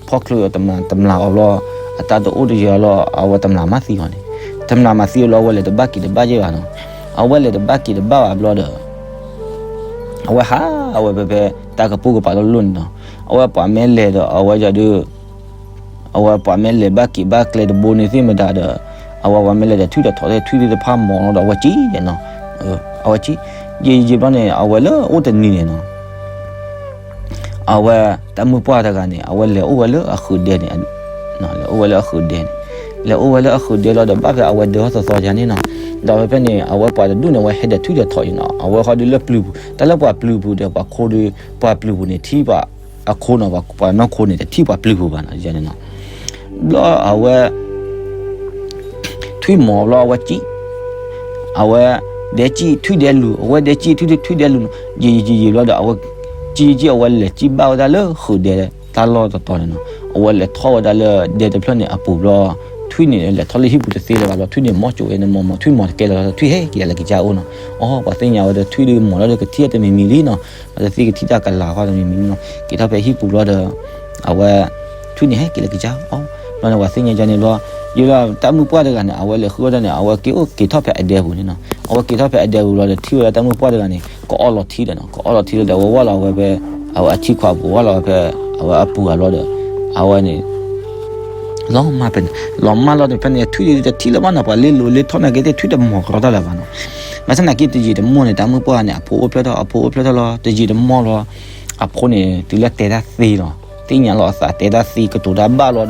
ဖီၣ်ချုးတမျာ် တမျာ်အီၤဘျီ အတၢ်တအိၣ်တယၢၤလီၤ အဝဲတမျာ်မၤသံအီၤန့ၣ်. တမျာ်မၤသံအီၤလီၤ အဝဲလဲၤတဘၣ်က့ၤတဘၣ်ယဲၢ်ဘၣ်နီၤ. အဝဲလဲၤတဘၣ်က့ၤတဘၣ်ဘၣ်ဘျီဒီး အဝဲဟး အဝဲဖဲဖဲ တၢ်ကပိာ်ကပၤလီၤလိၣ်န့ၣ်နီၤ. အဝဲပှၤမ့ၢ်လဲၤဒီး အဝဲယၤဒုး အဝဲပှၤမ့ၢ်လဲၤဘၣ်က့ၤဘၣ်ကျဲတဘိန့ၣ်သ့ၣ်မတၤဒီး အဝဲပှၤမ့ၢ်လဲၤဒီး ထွံၣ်ဒီးထီၣ်သ့ၣ် ထွံၣ်သ့ၣ်တဖၣ်မီၤလီၤဒီး အဝဲကံၣ်န့ၣ်နီၤ. အဝဲကံၣ် ယံာ်ယံာ်ဘျီန့ၣ် အဝဲလၢအိၣ်တနံၤန့ၣ်နီၤ အဝဲတၢ်မုၣ်ပှၢ်တဂၤန့ၣ် အဝဲလဲၤအိၣ်ဝဲလၢအဃုာ်ဒဲန့ၣ်, လဲၤအိၣ်ဝဲလၢအဃုာ်ဒဲန့ၣ်, လဲၤအိၣ်ဝဲလၢအဃုာ်ဒဲလီၤဒီး ဘၣ်ဖဲအဝဲဒၢးဟီၣ်သီသီယါန့ၣ်နီၤ, ဒီးဖဲဖဲန့ၣ် အဝဲပှၤတဒူၣ်န့ၣ် အဝဲဟဲဒီးထွံၣ်ဒီးထီၣ်ယံၤနီၤ, အဝဲဃီဒုးလၢပျုၤပူၤ တၢ်လၢပှၤပျုၤပူၤဒီးပှၤခိၣ်ဒုး ပှၤပျုၤပူၤန့ၣ် ထံၣ်ပှၤအခိၣ်နီၤ, ပှၤနီၢ်ခိန့ၣ် တထံၣ်ပှၤပျုၤပူၤဘၣ်နီၤ, ယါန့ၣ်နီၤ, ဘျီအဝဲ ထွံၣ်မီၤဘျီအဝဲကံၣ်, အဝဲဒဲကံၣ်ထွံၣ်ဒဲလူၤ, အဝဲဒဲကံၣ်ထွံၣ်ထွံၣ်ဒဲလူၤနီၤ, ယံာ်ယံာ်ယံာ်ယံာ်ဘျီဒီး အဝဲကံၣ်ကံၣ် အဝဲလဲၤကံၣ်ဘၣ်ဝဲဒၣ်လၢဃုာ်ဒဲတၢ်လီၢ်တတီၤန့ၣ်နီၤ, အဝဲလဲၤထီၣ်ဝဲဒၣ်လၢဒဲတဖျၢၣ်န့ၣ်အပူၤဘျီ, ထွံၣ်န့ၣ်လဲၤထီၣ်လၢဟံၣ်ပူၤတသ့လၢၤဘၣ်ဘျီ, ထွံၣ်န့ၣ်မီၢ်ကၠိဝဲန့ၣ် မီၢ်မီၢ်ထွံၣ်မီၤတကဲလၢၤဘၣ်, ထွံၣ်ဟဲက့ၤလၢကစၢ်အိၣ်နီၤ, အိ ပှၤသ့ၣ်ညါဝဲဒီး ထွံၣ်ဒုးမီၤလီၤဒီးကထံၣ်တမံၤမံၤလံနီၤ, ပှၤတသ့ကထံၣ်တၢ်ကလၤဃီတမံၤမံၤလံနီၤ, က့ၤထီၣ်ဖဲဟံၣ်ပူၤဘျီဒီး အဝဲ ထွံၣ်န့ၣ်ဟဲက့ၤလၢကစၢ်အီၣ်, ဘျီန့ၣ် ပှၤသ့ၣ်ညါကန့ၣ်ဘျီ, ယလၢတၢ်မုၣ်ပှၢ်တဂၤန့ၣ် အဝဲလဲၤဃုအီၣ်တၢ်န့ၣ် အဝဲက့ၤအိၣ်က့ၤထီၣ်ဖဲအဒဲပူၤန့ၣ်နီၤ, အဝဲက့ၤထီၣ်ဖဲအဒဲပူၤဘျီဒီး ထံၣ်ဝဲဒၣ်တၢ်မုၣ်ပှၢ်တဂၤန့ၣ် ကအီၣ်လီၤထံဒီးနီၤ, ကအီၣ်လီၤထံလီၤဒီး အဝဲဝၢ်လီၤဝဲဖဲ အဝဲအထံခွးပူၤ ဝၢ်လီၤဝဲဖဲ အဝဲအပူၤဂၤဘျီဒီး အဝဲန့ၣ် လီၤမၢ်ဖဲန့ၣ် လီၤမၢ်လီၤဒီး ဖဲန့ၣ် ထွံၣ်ဒုးတထံၣ်လၢၤဘၣ်နီၤ, ပှၤလ့လိၤလ့ထီၣ်နာ်က့သ့ၣ် ထွံၣ်တမီၤကရီတၢ်လၢၤဘၣ်နီၤ, ဘၣ်ဆၣ်သနာ်က့တယံာ်တမီၢ်န့ၣ် တၢ်မုၣ်ပှၢ်န့ၣ် အဖိအိၣ်ဖျဲၣ်ထီၣ် အဖိအိၣ်ဖျဲၣ်ထီၣ်လီၤ, တယံာ်တမီၢ်ဘျီ အဖိန့ၣ် တုၤလၢတဲတၢ်သ့လီၤ, သ့ၣ်ညါလီၤအသး တဲတၢ်သ့ ကတိၤတၢ်ဘၣ်လီ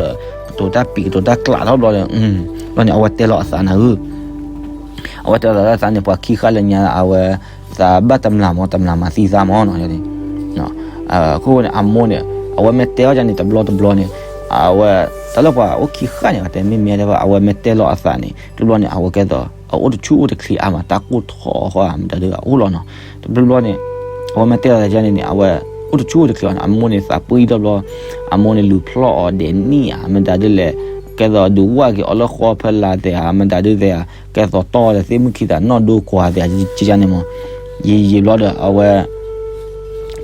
ၤဒီး ကတိၤတၢ်ပံာ် ကတိၤတၢ်ကျးထီၣ်ဘျီဒီး ဘျီန့ၣ် အဝဲတဲလီၤအသးနၤဧၢ, အဝဲတဲလီၤအသးန့ၣ် ပှၤခံဃၣ်လၢညါ အဝဲ သးဘၣ်တမျာ်မး တမျာ်မၤသံသးမးနီၤ, အဃိန့ၣ် အမိၢ်န့ၣ် အဝဲမ့ၢ်တဲအီၣ်ယါန့ၣ် တဘျီတဘျီန့ၣ် အဝဲ တၢ်လၢပှၤအိၣ်ခံဃၣ်န့ၣ် ပတဲမ့ၢ်မ့ၢ်တဲဘၣ် အဝဲမ့ၢ်တဲလီၤအသးန့ၣ် တဘျီန့ၣ် အဝဲကဲသိး အအိၣ်တဆူၣ်အိၣ်တချ့အါမး တၢ်ကိၢ်ထီၣ်ဃီမတၤဒုးအအိၣ်လီၤနီၤ, တဘျီဘျီန့ၣ် အဝဲမ့ၢ်တဲလီၤယါန့ၣ်န့ၣ် အဝဲ အိၣ်တဆူၣ်အိၣ်တချ့အီၤန့ၣ် အမိၢ်န့ၣ်သးပှံၢ်ထီၣ်ဘျီ, အမိၢ်န့ၣ်လူၤဖျီၣ်အီၤဒဲးနံၣ်ဧါ မတၤဒုးလဲၣ်, ကဲသိးဒုးဝၢ်က့ၤအီၤလၢဃီဖဲလာ်သ့ၣ်ဧါ မတၤဒုးသ့ၣ်ဧါ, ကဲသိးတီၢ်ဒီးသ့ၣ်မုၣ်ခံသးနီၢ်ဒိကွၢ်သ့ၣ်ဧါ ကန့ၣ်မး, ယံာ်ယံာ်ဘျီဒီး အဝဲ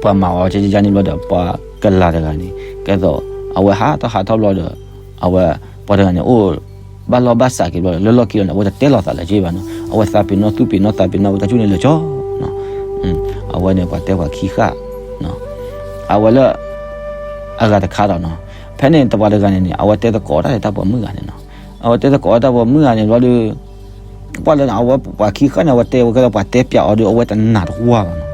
ပှၤမၤအီၤကန့ၣ်ဘျီဒီး ပှၤကလၤတဂၤန့ၣ် ကဲသိး အဝဲဟးထီၣ်ဟးထီၣ်ဘျီဒီး အဝဲ ပှၤတဂၤန့ၣ် အိၣ်ဘၣ်လီၢ်ဘၣ်စးက့ၤဘျီဒီး လၢလီၢ်ခံလီၤန့ၣ် အဝဲတတဲလီၤသးလၢၤက့ဘၣ်နီၤ, အဝဲသးပ့ၤနီၣ်သူၣ်ပ့ၤနီၣ်သးပ့ၤနီၣ်ဝဲတၢ်ဆူၣ်န့ၣ်လၢာ်ကၠီ အဝဲန့ၣ်ပှၤတဲပှၤခံဃၣ် အဝဲလၢ အဂၤတခါဒီးနီၤ, ဖဲန့ၣ်တပှၤတဂၤန့ၣ်န့ၣ် အဝဲတဲသကိးတၢ်ဒီးတၢ်ပိာ်မုၣ်ဂၤန့ၣ်နီၤ, အဝဲတဲသကိးတၢ်ပိာ်မုၣ်ဂၤန့ၣ်ဘျီဒီး ပှၢ်လၢန့ၣ် အဝဲပှၤခံဃၣ်န့ၣ် အဝဲတဲဝဲကဲဒီးပှၤတဲပၠးအီၤဒီး အဝဲတနာ်တဝၢ်ဘၣ်နီၤ,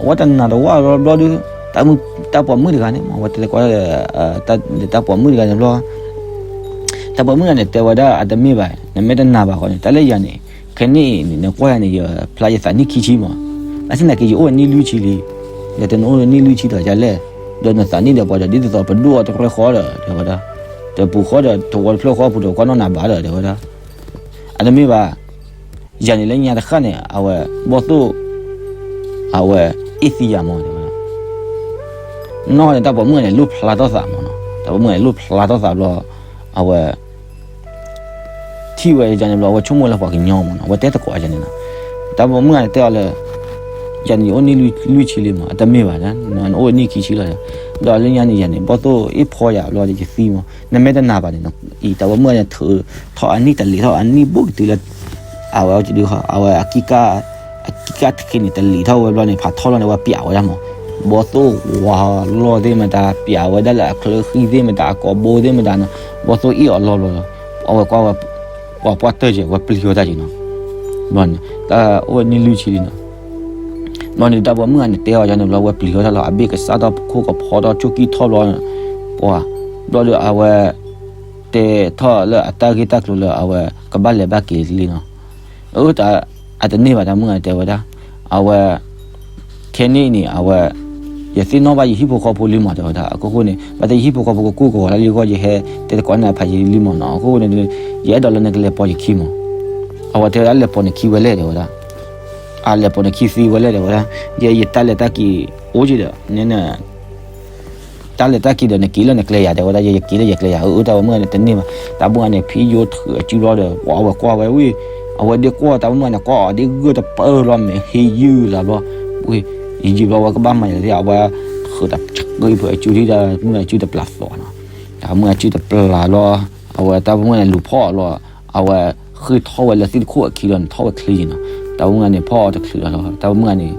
အဝဲတနာ်တဝၢ်ဘျီဒီး တၢ်ပိာ်မုၣ်တဂၤန့ၣ် အဝဲတဲသကိး တၢ်ပိာ်မုၣ်တဂၤန့ၣ်ဘျီ တၢ်ပိာ်မုၣ်တဂၤန့ၣ် တဲဝဲဒၣ်အတမ့ၢ်ဘၣ်, နမ့ၢ်တနာ်ဘၣ်ဃီန့ၣ် တၢ်လၢယၤန့ၣ် ခဲနံၣ်အံၤန့ၣ် နကွၢ်ယၤန့ၣ် ယဖျါယသးနံၣ်ခံဆံမး, ဘၣ်ဆၣ်သနာ်က့ ယအိၣ်နံၣ်လွံၢ်ဆံလံ, ဒီးတနအိၣ်နံၣ်လွံၢ်ဆံဒီးယၤလဲၣ်, ဒီးနသးနံၣ်ဒီးပှၤဒီးဒ်သိးသိးပဒိၣ်အီၤတရဲၣ်ဃီဒီး တဲဝဲဒၣ်, တပူၤဃီဒီး တဝီတဖျၢၣ်ဃီပူၤဒီးကွၢ်နီၣ်နၤဘၣ်ဒီး တဲဝဲဒၣ် အတမ့ၢ်ဘၣ်, ယၤန့ၣ်လၢညါတဃၣ်န့ၣ် အဝဲ ဘီၣ်သိၣ် အဝဲ အ့ၣ်သံယၤမး တဲဝဲဒၣ်, နီၢ်န့ၣ် တၢ်ပိာ်မုၣ်ဂၤန့ၣ် လိၣ်ဖျါထီၣ်သးမးနီၤ, တၢ်ပိာ်မုၣ်ဂၤန့ၣ် လိၣ်ဖျါထီၣ်သးဘျီ အဝဲ ထံၣ်ဝဲယၤန့ၣ်ဘျီ အဝဲဆိကမိၣ်လၢပှၤကညီမးနီၤ, အဝဲတဲသကိးယၤန့ၣ်နီၤ, တၢ်ပိာ်မုၣ်ဂၤန့ၣ်တဲအီၤလၢ ယၤန့ၣ်ယအိၣ်နံၣ်လွံၢ်ဆံလံမး, အတမ့ၢ်ဘၣ်, နအိၣ်နံၣ်ခံဆံလီၤ, ဒီးလၢညါန့ၣ်ယၤန့ၣ် ဘီၣ်သိၣ်အ့ၣ်ဖီယၤဘျီဒီးယသံမး, နမ့ၢ်တနာ်ဘၣ်န့ၣ် အံၤတၢ်ပိာ်မုၣ်ဂၤန့ၣ် ထုးထီၣ်အနံၣ်တလံၤထီၣ်အနံၣ်ဘူးကတုၤလၢ အဝဲ အဝဲအကံကၢ် အကံကၢ်တဃ့န့ၣ် တလံၤထီၣ်ဝဲဘျီန့ၣ် ဖးထီလီၤန့ၣ် ဝဲပျးဝဲဒၣ်မး, ဘီၣ်သိၣ်ဝါလီၢ်သ့ၣ်မတၤ ပျးဝဲဒၣ်လၢအချၢဃံသ့ၣ်မတၤ အကိာ်ဘိသ့ၣ်မတၤနီၤ, ဘီၣ်သိၣ်အ့ၣ်အီၤလီၢ်ဘျီဒီး အဝဲကွၢ်ဝဲ ပှၤပှၢ်တၢၢ်ကဲ ဝဲပျံၤဝဲတၢ်က့ၤနီၤ, ဘျီန့ၣ် တၢ်အိၣ်နံၣ်လွံၢ်ဆံလံနီၤ, ဘျီန့ၣ် တၢ်ပိာ်မုၣ်ဂၤန့ၣ် တဲအီၤယၤန့ၣ်ဘျီ ဝဲပျံၤဝဲတၢ်လီၤ အဘ့ၣ်ကစၢ်ထီၣ် ပခိၣ်ကဖီထီၣ် ကၠိၣ်ကံၢ်ထီၣ်ဘျီ, ပှၤ ဘျီဒီးအဝဲ တဲထီၣ်လၢအတၢ်ဂ့ၢ်တၢ်ကျိၤလၢအဝဲကဘၣ်လဲၤဘၣ်က့ၤလံနီၤ, အၢ တၢ် အတန့ၢ်ဘၣ် တၢ်မုၣ်ဂၤန့ၣ်တဲဝဲဒၣ်, အဝဲ ခဲနံၣ်အံၤန့ၣ် အဝဲ ယသ့ၣ်နီၣ်ဘၣ်ယဟံၣ်ဖိဃီဖိလံမး တဲဝဲဒၣ်. အခိၣ်ဃိန့ၣ် ဘၣ်သ့ၣ်ယဟံၣ်ဖိဃီဖိကကိၢ်ကဝီၤလၢလံအဂီၢ် ယဟဲတဲသကိးန့ၢ်အဖးယံာ်လံမးနီၤ. အခိၣ်ဃိန့ၣ် ယအဲၣ်ဒိးလၢနကလဲၤပိာ်ယခံမး. အဝဲတဲဝဲဒၣ် လဲၤပိာ်နခံဝဲလဲၣ် တဲဝဲဒၣ်. အလဲၤပိာ်နခံသ့ဝဲလဲၣ် တဲဝဲဒၣ်. ယဲယတၢ်လဲၤတၢ်က့ၤအိၣ်က့ၤဒီး န တၢ်လဲၤတၢ်က့ၤဒီး နက့ၤလၢနကျဲယၤ တဲဝဲဒၣ်. ယဲယက့ၤလၢယကျဲယၤ. အၢ တၢ်ပိာ်မုၣ်ဂၤန့ၣ်တန့ၢ်ဘၣ်. တၢ်ပိာ်မုၣ်ဂၤန့ၣ် ဖံယိထူးအစုလီၤဒီး အဝဲကွၢ်ဝဲဝံၤ အဝဲဒ့ကွၢ်တၢ်ပိာ်မုၣ်ဂၤန့ၣ် ကွၢ်အီၤဒ့ဂၢၢ်တပၢၢ်လီၤ မ့ၢ်ဟ့ယုၢ်လၢဘျီ, ဝံၤ ယံာ်ဘျီဝဲကဘၣ်မၤယၤသ့ၣ် အဝဲဃုးတၢ်ဆှၢဖဲအစုဒ်တၢ်ပိာ်မုၣ်ဂၤစုတပျၢ်သီနီၤ. တၢ်ပိာ်မုၣ်ဂၤစုတပျၢ်လီၤ. အဝဲတၢ်ပိာ်မုၣ်ဂၤန့ၣ်လူၤဖီၣ်အီၤလီၤ. အဝဲဃ့ၢ်ထီၣ်ဝဲလၢသ့ၣ်တခိၣ်အခံလီၤန့ၣ် ထီၣ်ဝဲချ့ယံၤနီၤ. တၢ်ပိာ်မုၣ်ဂၤန့ၣ် ဖီၣ်အီၤတချုးလီၤလီၤ. တၢ်ပိာ်မုၣ်ဂၤန့ၣ်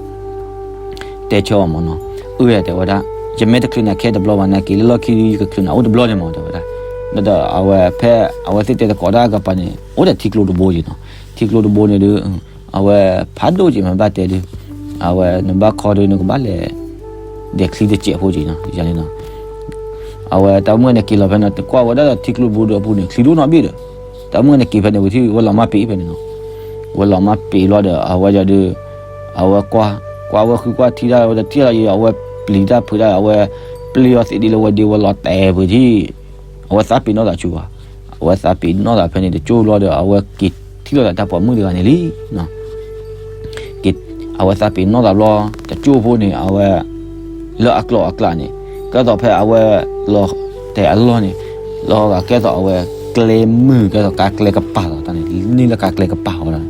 တဲဆၢအီၤမးနီၤ. အၢ တဲဝဲဒၣ်, ယမ့ၢ်တချုးနၤခဲတဘျီဘၣ် နက့ၤလၢလီၢ်ခံဒီး ယကချုးနၤအိၣ်တဘျီန့ၣ်မး တဲဝဲဒၣ်. ဒီးအဝဲဖဲ အဝဲသ့ၣ်တဲသကိးတၢ်အကပၤန့ၣ် အိၣ်ဒီးထံကျိတဘိယံၤနီၤ. ထံကျိတဘိန့ၣ်ဒီး အဝဲဖးဒိၣ်က့ၤမ့ၢ်ဘၣ်တဲဒီး အဝဲနဘၣ်ခီဒီး နကဘၣ်လဲၤ ဒဲးချံတစဲးဖိက့ၤနီၤ ယၤန့ၣ်နီၤ. အဝဲတၢ်ပိာ်မုၣ်ဂၤန့ၣ်က့ၤလီၤဖဲန့ၣ် တကွၢ်ဝဲဒၣ်ဒီးထံကျိတဘိဒီးအပူၤန့ၣ် ချံဒိၣ်နီၣ်ဘ့ၣ်ဒီး တၢ်ပိာ်မုၣ်ဂၤန့ၣ်က့ၤဖဲန့ၣ် ဝံၤထံၣ်ဝဲလီၤမၢ်ပ့ၤဖဲန့ၣ်နီၤ. ဝဲလီၤမၢ်ပ့ၤလီၤဒီး အဝဲယၤဒီး အဝဲကွၢ် ကွၢ်ဝဲဃုကွၢ်ထံၣ်ဒၣ်ဝဲဒီးထံၣ်လီၤယံၤ အဝဲပျံၤတၢ်ဖုးဒၣ် အဝဲပျံၤအီၤသ့ဒ်လၢဝဲဒ့ဝဲလီၤတဲာ်ပှဲၤထံၣ် အဝဲသးပ့ၤနီၣ်သးဆူဘၣ်. အဝဲသးပ့ၤနီၣ်သးဖဲန့ၣ် တကၠိၢ်ဘျီဒီး အဝဲက့ၤထံၣ်လိာ်သးတၢ်ပိာ်မုၣ်တဂၤန့ၣ်လံ. အဝဲသးပ့ၤနီၣ်သးဘျီ တကၠိၢ်ဖိန့ၣ် အဝဲ လၢအကျိာ်အကျးန့ၣ် ကဲသိးဖဲအဝဲလီၤတဲာ်အလီၢ်န့ၣ် လီၤဂာ်ကဲသိးအဝဲကျဲမုၢ် ကဲသိးကါကျဲကပၤလီၤတၢ်န့ၣ် န့ၢ်လၢကါကျဲကပၤဝဲဒၣ်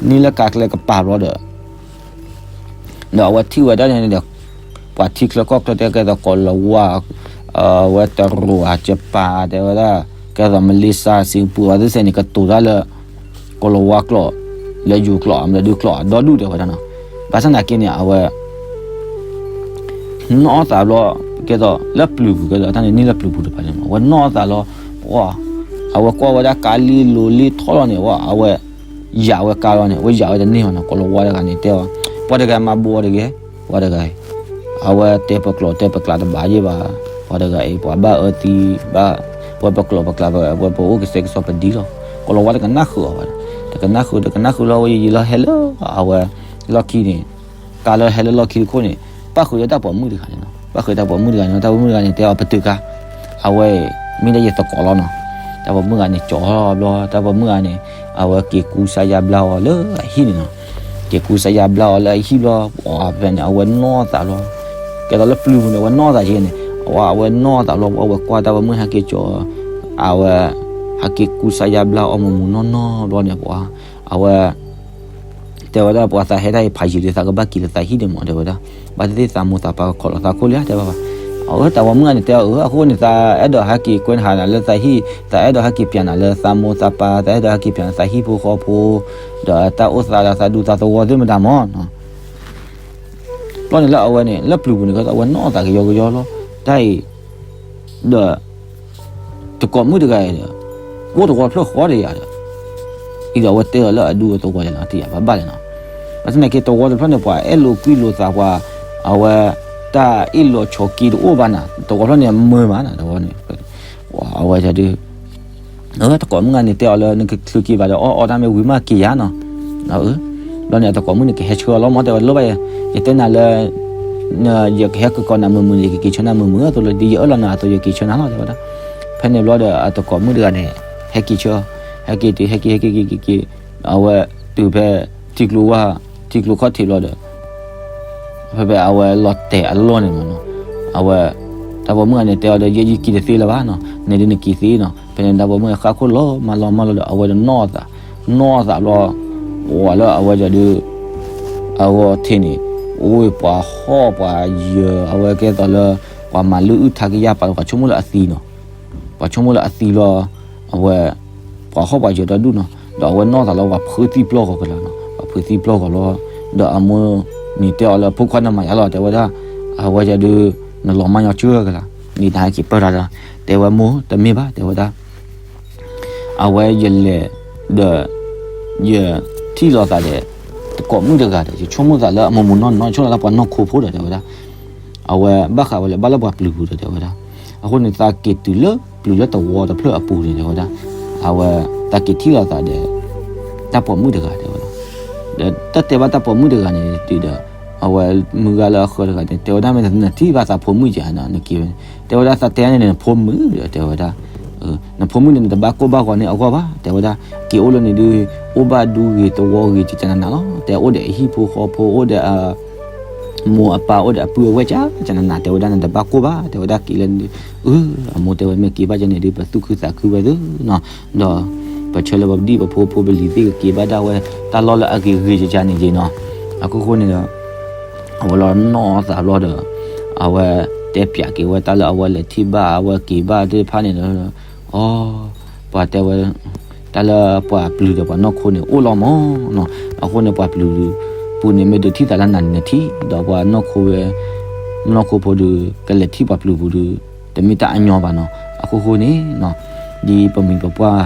န့ၢ်လၢကါကျဲကပၤဘျီဒီး ဒီးအဝဲထံၣ်ဝဲဒၣ်န့ၣ်ဒီး ပှၤထံချၢကီၢ်ချၢတဲကဲသိးကိးလၤဝါ အဝဲတရူး အကပၤ တဲဝဲဒၣ် ကဲသိးမလ့ၡါ စ့ပူၤ အဝဲသ့ၣ်စဲန့ၣ် ကတိၤတၢ်လၢ ကိးလၤဝါကျိာ် လၢယိၤကျိာ် အမ့ၢ်ဒုးကျိာ်အဒီဒူၣ်တဲဝဲဒၣ်နီၤ. ဘၣ်ဆၣ်သနာ်က့န့ၣ် အဝဲ နီၢ်သးဘျီ ကဲသိးလၢပျုၤပူၤ ကဲသိးတၢ်န့ၣ်န့ၢ်လၢပျုၤပူၤတဖၣ်န့ၣ်မး အဝဲနီၢ်သးလီၤ အဝဲကွၢ်ဝဲဒၣ်ကါလံလိၤလံထီၣ်လီၤန့ၣ် အဝဲ ယၤဝဲကါလီၤန့ၣ် အဝဲယၤဝဲတန့ၢ်ဘၣ်နီၤ ကိးလၤဝါတဂၤန့ၣ်တဲအီၤ ပှၤတဂၤမၤဘူးအီၤတဂ့ၤ ပှၤတဂၤအံၤ အဝဲတဲပကျိာ်တဲပကျးတဘၣ်ယဲၢ်ဘၣ် ပှၤတဂၤအံၤ ပှၤဘၣ်အၢသံ ဘၣ် ဝဲပကျိာ်ပကျး ဝဲပအိၣ်ကစဲးကစီးပဒံလီၤ ကိးလၤဝါတကနၣ်ဃုာ်အီၤဘၣ် တကနၣ်ဃုာ် တကနၣ်ဃုာ်လီၤ ဝဲယံာ်လီၤဟဲလၢ အဝဲ လီၢ်ခံန့ၣ် ကါလၢဟဲလၢလီၢ်ခံတခိၣ်န့ၣ် ပၣ်ဃုာ်လၢတၢ်ပိာ်မုၣ်တဂၤန့ၣ်နီၤ ပၣ်ဃုာ်တၢ်ပိာ်မုၣ်တဂၤန့ၣ် တၢ်ပိာ်မုၣ်တဂၤန့ၣ် တဲအီၤပတုာ်ကါ အဝဲ မ့ၢ်ဒၣ်ယသကိးလီၤနီၤ တၢ်ပိာ်မုၣ်တဂၤန့ၣ် ကၠီၤထီၣ်ဘျီ တၢ်ပိာ်မုၣ်တဂၤန့ၣ် အဝဲက့ၤကူစါယါဘျါအီၤလၢအဟံၣ်န့ၣ်နီၤ က့ၤကူစါယါဘျါအီၤလၢအဟံၣ်ဘျီ ပှၤဖဲန့ၣ် အဝဲနီၢ်သးလီၤ ကဲသိးလၢပျုၤပူၤန့ၣ် အဝဲနီၢ်သးက့န့ၣ် အဝဲနီၢ်သးလီၤ အဝဲကွၢ်တၢ်ပိာ်မုၣ်ဟဲက့ၤကၠီၤ အဝဲ ဟဲက့ၤကူစါယါဘျါအီၤမူးမူးနီၢ်နီၢ်ဘျီန့ၣ် ပှၤ အဝဲ တဲဝဲဒၣ်ပှၤသးဟဲတၢ်အံၤဖးယံာ်လံ သးကဘၣ်က့ၤလၢသးဟံၣ်ဒံးမး တဲဝဲဒၣ် ဘၣ်သ့ၣ်သးမိၢ်သးပၢ်ကခိးလီၤသးခိၣ်လံ တဲဘၣ်ဘၣ် အဝဲတၢ်ပိာ်မုၣ်ဂၤန့ၣ်တဲအီၤ အၢ အဃိန့ၣ် သးအဲၣ်ဒိးဟဲက့ၤကွဲးဟးနၤလၢသးဟံၣ် သးအဲၣ်ဒိးဟဲက့ၤပျးနၤလၢသးမိၢ်သးပၢ် သးအဲၣ်ဒိးဟဲက့ၤပျးနၤသးဟံၣ်ဖိဃီဖိ ဒီးတၢ်အိၣ်သးဒီးသးဒူသးသဝီသ့ၣ်မတၤမး ဘျီန့ၣ်လၢအဝဲန့ၣ် လၢပျုၤပူၤန့ၣ် ကဲသိးအဝဲနီၢ်သးကယီကယီလီၤ တၢ်အံၤ ဒီး တကိးမုၣ်တဂၤအံၤဒီး အိၣ်တဝီတဖျၢၣ်ဃီတယၤဒီး အံၤဒီးအဝဲတဲအီၤလၢအဒူအသဝီလဲၣ်နီၤ တယၤဘၣ်ဘၣ်လဲၣ်နီၤ ဘၣ်ဆၣ်သနာ်က့တဝီတဖျၢၣ်န့ၣ် ပှၤအဲၣ်လိာ်ကွံလိာ်သးပှၤ အဝဲ တၢ်အ့ၣ်လိာ်ဆိးက့တအိၣ်ဘၣ်နၤ တဝီဖျၢၣ်န့ၣ် အမုာ်မးနၤ တဝီန့ၣ် အဝဲဒုး တကိးမုၣ်ဂၤန့ၣ်တဲအီၤလၢ နကချုးက့ၤဘၣ်ဒီး အီၣ်အီတၢ်မ့ၢ်ဝံၤမးက့ၤယၤနီၤ ဘျီန့ၣ် အတကိးမုၣ်န့ၣ် ကဟဲဆှၢအီၤလီၤမး တဲဝဲ လိၣ်ဘၣ်ယၤ ယတဲနၤလၢ ယကဟဲကကိးနၤမုာ်မုာ်န့ၣ် ယကက့ၤဆှၢနၤမုာ်မုာ်အသိးလီၤ ဒ်ယအၢၣ်လီၤနၤအသိး ယက့ၤဆှၢနၤလီၤ တဲဝဲဒၣ် ဖဲန့ၣ်ဘျီဒီး အတကိးမုၣ်တဂၤန့ၣ် ဟဲက့ၤဆှၢ ဟဲက့ၤတုၤ ဟဲက့ၤ ဟဲက့ၤ က့ၤ က့ၤ က့ၤ အဝဲတုၤဖဲ ထံကျိဝါ ထံကျိခီၣ်ထံးဘျီဒီး ဖဲဖဲအဝဲလီၤတဲာ်အလီၢ်န့ၣ်မးနီၤ အဝဲ တၢ်ပိာ်မုၣ်ဂၤန့ၣ်တဲအီၤဒီး ယဲယက့ၤတသ့လၢၤဘၣ်နီၤ နဲဒုးနက့ၤသ့နီၤ ဖဲန့ၣ်တၢ်ပိာ်မုၣ်ဂၤဃၣ်ခိၣ်လီၤမၢ်လီၤမၢ်လီၤဒီး အဝဲဒၣ်နီၢ်သး နီၢ်သးဘျီ ဝံၤလၢအဝဲဒၣ်ဒုး အဂီၢ်ထံးန့ၣ် အိၣ်ပှၤဟီၣ်ပှၤယၢၤ အဝဲကဲသိးလၢ ပှၤမၤလုၢ်အုၣ်ထါကယၢ်ပာ်လီၤ ပှၤဆိကမိၣ်လၢအသံနီၤ ပှၤဆိကမိၣ်လၢအသံလီၤ အဝဲ ပှၤဟီၣ်ပှၤယၢၤဒီဒူၣ်နီၤ ဒီးအဝဲနီၢ်သးလီၤ ပှၤဖုးသံပျီၢ်ဂီၤကလာ်နီၤ ပှၤဖုးသံပျီၢ်ဂီၤလီၤ ဒီးအမိၢ်န့ၣ်တဲအီၤလၢ ဖိခွါနမၤယါလီၤ တဲဝဲဒၣ် အဝဲယဒုး နလီၤမၢ်ညီကၢကလာ် န့ၣ်တဟဲက့ၤပၢၢ်တၢ်ဒီး တဲဝဲမိၢ် တမ့ၢ်ဘၣ် တဲဝဲဒၣ် အဝဲယလဲၤ ဒီး ယထံၣ်လိာ်သးဒီး တကိးမုၣ်တဂၤဒီး ယဆိကမိၣ်သးလၢအမိၢ်မိၢ်နီၢ်နီၢ် ယဆိကမိၣ်သးလၢပှၤနီၢ်ခိဖိဒီး တဲဝဲဒၣ် အဝဲဘၣ်ဃးဝဲလဲၤဘၣ်လၢပှၤပျုၤပူၤဒီး တဲဝဲဒၣ် အဃိန့ၣ် သးက့ၤတုၤလၢပျုၤလၢတဝီတဖျၢၣ်အပူၤန့ၣ် တဲဝဲဒၣ် အဝဲ သးက့ၤထံၣ်လိာ်သးဒီး တၢ်ပိာ်မုၣ်တဂၤ တဲဝဲဒၣ် ဒီးတၢ်တဲဘၣ်တၢ်ပိာ်မုၣ်တဂၤန့ၣ်တုၤဒီး အဝဲမုၢ်ဂၤလၢအဃၢၤတဂၤန့ၣ် တဲဝဲဒၣ် မ့ၢ်နထံၣ်ဘၣ်သးဖိမုၣ်ဧါနီၤ နက့ၤဝဲန့ၣ် တဲဝဲဒၣ် သးတဲန့ၣ် နဖိမုၣ်ဒီး တဲဝဲဒၣ်, နဖိမုၣ်န့ၣ် နတဘၣ်ကိၢ်ဘၣ်ဂီၤန့ၢ်အဂီၢ်ဘၣ် တဲဝဲဒၣ်, က့ၤအိၣ်လၢန့ၣ်ဒုး အိၣ်ဘၣ်ဒူဂ့ၤသဝီဂ့ၤ ကကနနၤလီၤ တဲ အိၣ်ဒီးအဟံၣ်ဖိဃီဖိ အိၣ်ဒီး မိၢ်အပၢ်အိၣ်ဒီးအပုၢ်အဝဲၢ် ကကနနၤ တဲဝဲဒၣ် နတဘၣ်ကိၢ်ဘၣ် တဲဝဲဒၣ်က့ၤလၢန့ၣ်ဒုး, အမိၢ်တဲဝဲ မ့ၢ်က့ၤဘၣ်ကန့ၣ်ဒုး ပသူၣ်ခုသးခုဝဲသ့နီၤ, ဒီး ပဆၢလၢပဒံၣ်ပဖိဖိပလံၤသ့ၣ်ကက့ၤဘၣ်ဒၣ်ဝဲ တၢ်လီၢ်လၢအဂ့ၤဂ့ၤကကန့ၣ်က့ၤနီၤ, အခိၣ်ဃိန့ၣ်ဒီး အဝဲလီၤနီၢ်သးဘျီဒီး အဝဲတဲပၠးက့ၤဝဲတၢ်လၢအဝဲလဲၤထံၣ်ဘၣ်အဝဲက့ၤဘၣ်သ့ၣ်တဖၣ်န့ၣ်ဒီး, အိ, ပှၤတဲဝဲ တၢ်လၢပှၤပျုၤဒီးပှၤနီၢ်ခိန့ၣ် အိၣ်လီၤမးနီၤ, အဃိန့ၣ် ပှၤပျုၤပူၤန့ၣ် မ့ၢ်ဒုးထံၣ်သးလၢနၤန့ၣ်နထံၣ် ဒီးပှၤနီၢ်ခိဝဲ နီၢ်ခိဖိဒုး ကလဲၤထံၣ်ပှၤပျုၤပူၤဒုး တမ့ၢ်တၢ်အညီဘၣ်နီၤ, အခိၣ်ဃိန့ၣ် ဒ်ပမိၢ်ပပၢ်